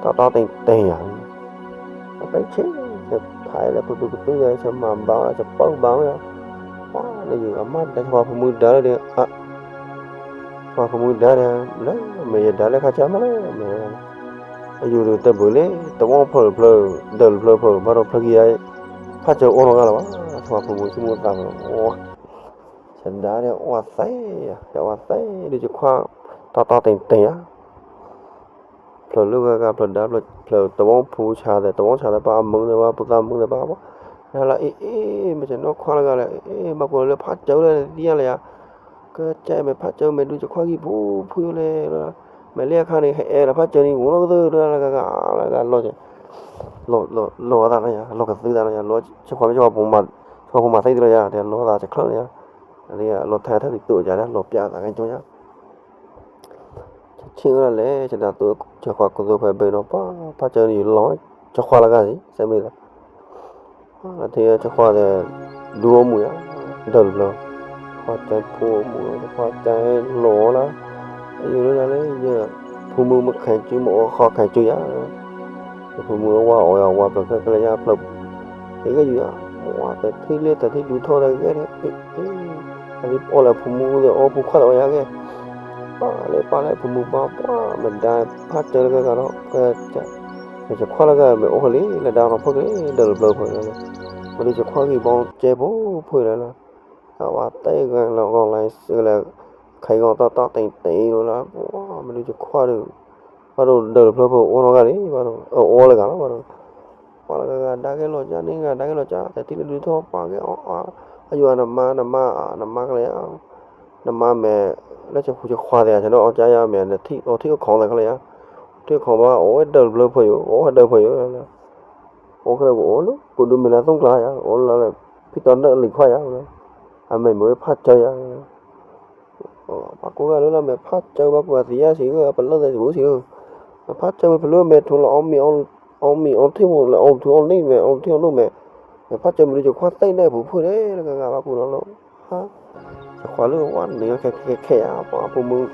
တီတီတ့ၢ်တ့ၢ်ယါ, အတဲဆ့, ဆဲးဖဲလဲၣ် ပသူကသူလဲၣ် ဆဲးမၤဘၣ်ဝဲ ဆဲးပၢဘၣ်ဝဲ, ပှၤန့ၣ်ယအမါတဲ ခွါဖုမုၣ်ဒါလၢဒီး အ ခွါဖုမုၣ်ဒါဒီး လၢ မဲာ်ယဒါလၢခါဆါမးလၢ မဲာ် အယိုဒုးတဘုးလၢ တဝီဖျၢၣ်ဖျၢၣ် ဒၢးဖျၢၣ်ဖျၢၣ် ဘၣ်ဒီးဖျၢၣ်ကံယါ, ဖါစၢအိၣ်နီၢ်ဂၤလၢၤဘၣ်, ခွါဖုမုၣ် ဆူမုၢ်သးမုၢ်လီၤ, ဆဲးဒါဒီးဝါသဲ, ဝါသဲ ဒုးယခွါ တီတီတ့ၢ်တ့ၢ်ယါ ဖျၢၣ်လၢဂၤဂၤ ဖျၢၣ်ဒါ ဖျၢၣ်တဝီဖုဆါဒီး တဝီဆါဒီး ပှၤအမုၢ်ဒီး ပှၤပူၤသးမုၢ်ဒီး ပှၤ ပှၤ နလီၤအ့ၣ်အ့ၣ် မ့ၢ်ဆဲးနီၢ်ခွါလၢဂၤလၢ အ့ၣ် ဘၣ်ကွၢ်လၢဖါစၢလၢ တံယါလၢယါ, ကဲမဲာ်ဖါစၢ မဲာ်ဒုးယခွါဂံၢ်ဖုဖုလဲၣ်, မဲာ်လၢအခါန့ၣ် ဟဲအဲၣ်လၢဖါစၢန့ၣ် ဝံၤလီၤကသ့ လီၤကသ့ လီၤသးနီၢ်ယါ လီၤကသ့သးနီၢ်ယါ လီၤ ဆဲးခွါမ့ၢ်ဆဲးခွါဖုမုၣ်မၤသံတလီၤယါ တဲလီၤသးဆဲးချၢန့ၣ်ယါ, လီၤသးဆဲးကျိးယါ လီၤပျၢ်သးကဲကၠိယါ ဆဲးဆ့ၣ်ဝဲဒၣ်လဲၣ် ဆဲးဒၣ်သိး ဆဲးခွါကသိးဖဲဘဲနီၤ ပှၤ ဖါစၢန့ၣ်ယလီၤ ဆဲးခွါလၢဂၤစံး စဲမ့ၢ်သး ထဲဆဲးခွါဒီး ဒူအိၣ်မူယါ ဒၢးလၢ ခွါတဲဖိမူ ခွါတဲလီၤလၢ အယိုလၢလၢ ယဖုမုၣ်မ့ၢ်ခဲကၠူ မ့ၢ်အိၣ်ဃီခဲကၠူယါ ယဖုမုၣ်ဝါအိုယါ ဝါဖျၢၣ်ခဲကလဲယါဖျၢၣ် ဟဲကဲယါ ဝါတဲထံလၢတဲထံဒူထီၣ်ဒီးဂဲၤဒီး အံၤ အံၤ အလံၤအိၣ်လၢဖုမုၣ်ဒီး အိၣ်ဖုခွါဒီးဝဲယါကဲ ပၢ်လဲၣ်ပၢ်လဲၣ် ဖုမုၣ်ပၢ်ပှၢ် မ့ၢ်ဒါဖါစၢလၢကဲကဒီး ကဲ ဆဲးခွါလၢကဲ မ့ၢ်အိၣ်ဃီလံ လၢဒါနီၤဖီက့ၤ ဒၢးလၢဖျၢၣ်ဖီက့ၤ မဒုးခွါဂီၤ ဗောင်းကျဲပို့ ဖုံးလဲလ အဝါတဲဂန်လောင်ဂေါ်လိုင်းစဲလဲ ခဲဂေါ်တောက်တောက်တိန်တိန်လိုလ မဒုးခွါဒုး ဘၣ်ဒိုးဒိုးဖျိုးဖုံး အိုးနီဂါလံ ဘၣ်ဒိုး အိုးလဂၤလီၤ ဘၣ်ဒိုး ပှၤလဂၤဂၤ ဒါကဲလော်ကျား န့ၢ်ဂၤ ဒါကဲလော်ကျား တဲတံလွံထီၣ် ပှၤကဲ အယွၤနမါ နမါ နမါကလဲၤ နမါမဲာ် လၢဆခွါဆခွါသ့ ဆဲနီၤ အီၣ်ကၠါယါမဲာ် နထံၣ် အိၣ်ထံၣ်အိၣ်ခိးသ့ခဲလၢာ်ယါ ထံၣ်အိၣ်ခိးဘၣ် အိၣ်ဝဲဒိုးဖျိုးဖုံးယိာ် အိၣ်ဝဲဒိုးဖုံးယိာ် အိၣ်ခဲလၢာ်ကအိုးလၢ ကိုဒုမ့ၢ်လါသုကျါယါ အိုးလၢ ဖံးတၢ်နၢၣ်လိာ်ခွါယါ အမဲာ်မ့ၢ်ဝဲဖးစၢယါ ပှၤကိးဂၤလၢလၢမဲာ်ဖးစၢ ဘၣ်ကူအသံယါဆံး ပလၢၢ်သဲစံးဘူးဆံးလၢ မဲာ်ဖးစၢ ဖဲလၢမဲာ်ထိးလၢ အီၣ်မံၤအီထံၣ်မူ လၢအီၣ်ထူအီၣ်နံၣ်မဲာ် အီၣ်ထံၣ်အီၣ်နူၣ်မဲာ် မဲာ်ဖးစၢ မဒုးခွါသ့ၣ်နဲၣ်ပူၤဖုံးန့ၣ် လၢကဂၤဘၣ်ကူနီၤလီၤ ဆခွါလၢ ဝါန့ၣ်ခဲခဲခဲယါ ပှၤဖိမုၣ်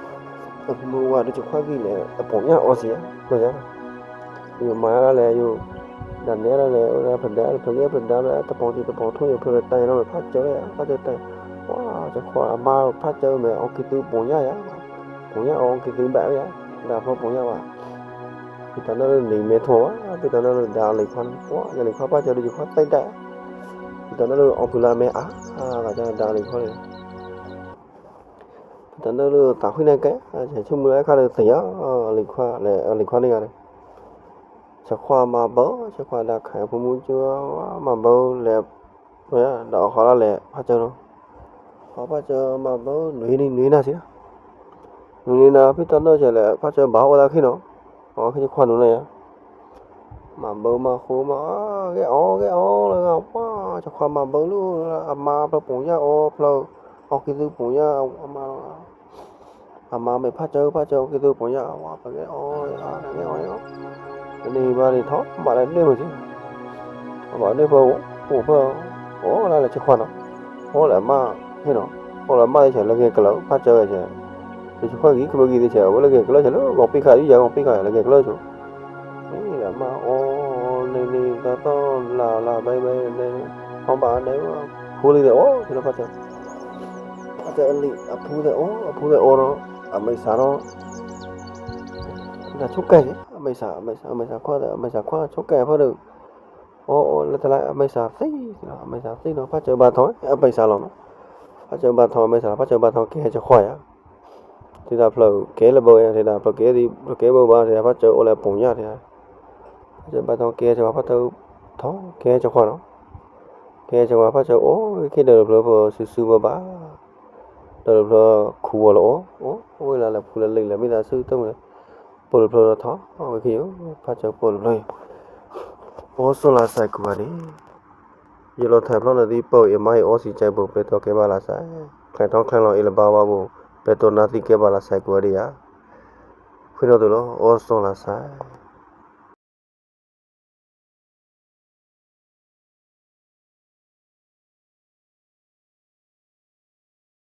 အဖိမုၣ်ဝါဒုးခွါဂံၢ်လဲၣ် အပိာ်ညၣ်အီစံယါ လီၤယါ ယိၤမၤဒ်လဲၣ် ယိၤ ဒၣ်နဲဒ်လဲၣ် အိၣ်ဒၣ်ဖဒၣ် ဖဒၣ်ဖဒၣ်လၢ တပိာ်စံတပိာ်ထိၣ် ယိၤဖျိးလၢတၢ်ယါနီၤ မဲာ်ဖးစၢလၢ ဖးစၢတၢ် ဝါ ဆခွါအမါဖးစၢမဲာ် အီၣ်ကံသူပိာ်ညၣ်ယါ ပိာ်ညၣ်အီၣ်ကံသူဘၣ်ယါ ဒၣ်ဖျိပိာ်ညၣ်ဘၣ် ဖုတၢ်နၢၣ်လၢန့ၣ်မဲာ်ထိးဝါ ဖုတၢ်နၢၣ်လၢဒါလိာ်ခွါ ဝါ ယလိာ်ခွါဖးစၢ ဒုးခွါသ့ၣ်နဲၣ် ဖုတၢ်နၢၣ်လၢအီၣ်ဖုလၢမဲာ် အါ ဂၤဒါလိာ်ခွါန့ၣ် ဖုတၢ်နၢၣ်လၢသးခွံနဲၣ်ကဲ ဆဲဆိကမိၣ်လၢခါဒီးသ့ၣ်ယါ လိာ်ခွါ လိာ်ခွါန့ၣ်ဂၤန့ၣ် ဆခွါမၤဘၢ ဆခွါဒါခဲ ဖိမုၣ်ကၠိ မၤဘၢလဲၣ် ဒီးအီၣ်ဃီလၢလဲၣ် ဖးစၢနီၤ ဖးစၢမၤဘၢ နွံနံၤနွံနၤဆံး နွံနံၤနၤ ဖုတၢ်နၢၣ်ဆဲလဲၣ် ဖးစၢဘၣ်အိၣ်ဝဲဒၣ်ခံနီၤ အီၣ်ခဲဆခွါနုၤလဲၣ်ယါ မၤဘၢမၤဃိမၤ ဂဲၤအီၣ်ဂဲၤအီၣ်လၢဂၤ ဝါ ဆခွါမၤဘၢလၢ အမါဖျိပိာ်ညၣ်အီၣ်ဖျိ အီၣ်ကံသူပိာ်ညၣ် အမါ အမါမဲာ်ဖးစၢ ဖးစၢအီၣ်ကံသူပိာ်ညၣ် ဝါ ပဂဲၤအီၣ်ဂဲၤအီၣ်ဂဲၤအီၣ် တနံၤဘၣ်န့ၣ်ထီၣ် ဘၣ်လဲၣ်ဒွဲၣ်မုၢ်ဆံ ဘၣ်ဒွဲၣ်ဖုံ အိၣ်ဖုံ အိၣ်လၢလဲၣ်ဆခွါနီၤ အိၣ်လၢအမါဟ့ၣ်နီၤ အိၣ်လၢအမါသ့ဆဲလဲၣ်ဂဲၤကလၢ ဖးစၢဂဲၤဆဲ ဒုးခွါဂံၢ် ခမုၢ်ဂံၢ်သ့ဆဲ အဝဲလဲၣ်ဂဲၤကလၢဆဲလၢ ဂီၤပံခါ ယုယၤဂီၤပံခါ လဲၣ်ဂဲၤကလၢဆိ မ့ၢ်လၢအမါအိၣ် န့ၣ်န့ၣ် တၢ်တၢ်လၢ်လၢ်ဘဲဘဲန့ၣ် ဟောင်းဘၣ်န့ၣ် ဖုလံသ့ၣ်အိၣ် ဆဲလၢဖးစၢ ဖးစၢအလံၤ အဖုသ့ၣ်အိၣ် အဖုသ့ၣ်အိၣ်ဒီး အမဲာ်ဆှးဒီး ဒၣ်ဆိကဲ အမဲာ်ဆှး အမဲာ်ဆှး အမဲာ်ဆှးခွါသ့ၣ် အမဲာ်ဆှးခွါဆိကဲဖဲဒီး အိၣ်အိၣ်လၢတလါ အမဲာ်ဆှးသံ အမဲာ်ဆှးသံဒီး ဖးစၢဘါထီၣ် အမဲာ်ဆှးလီၤနီၤ ဖးစၢဘါထီၣ် အမဲာ်ဆှး ဖးစၢဘါထီၣ်ကဲဆခွါယါ ထံတၢ်ဖျၢၣ်ကဲလၢဘၢယါ ထံတၢ်ဖျၢၣ်ကဲဒံး ဖျၢၣ်ကဲဘၢဘၣ် ထံတၢ်ဖးစၢအိၣ်လၢပိာ်ညၣ်ထံ ဖးစၢဘါထီၣ်ကဲဆခွါ ဖးစၢထီၣ်ကဲဆခွါနီၤ ကဲဆခွါ ဖးစၢအိၣ် ခံဒီးဖျၢၣ်ဖိစုစုဘၢဘၣ် ဒီးဖျၢၣ်ခူဝဲလီၤအိၣ် အိၣ်ဝဲလၢလဲၣ်ဖုလၢလံာ်လဲၣ် မ့ၢ်သးစုတမုၢ်လဲၣ် ပိာ်တဖျၢၣ်ဒီးထီၣ် အဝဲခံယိာ် ဖးစၢပိာ်တဖျၢၣ် အိၣ်ဆိးလၢစဲးကူဝါဒံး ယလီၤထဲးဖျီနသံပိာ်အံၤ မါအံၤအိၣ်စံးကဲဘိ ပဲတိကဲဘၣ်လၢစဲး ချဲးထီၣ်ချဲးလီၤအံၤလၢဘါဝါဘိ ပဲတိနါသံကဲဘၣ်လၢစဲးကူဝါဒံးယါ ခွံနီၤသို့လီၤ အိၣ်ဆိးလၢစဲး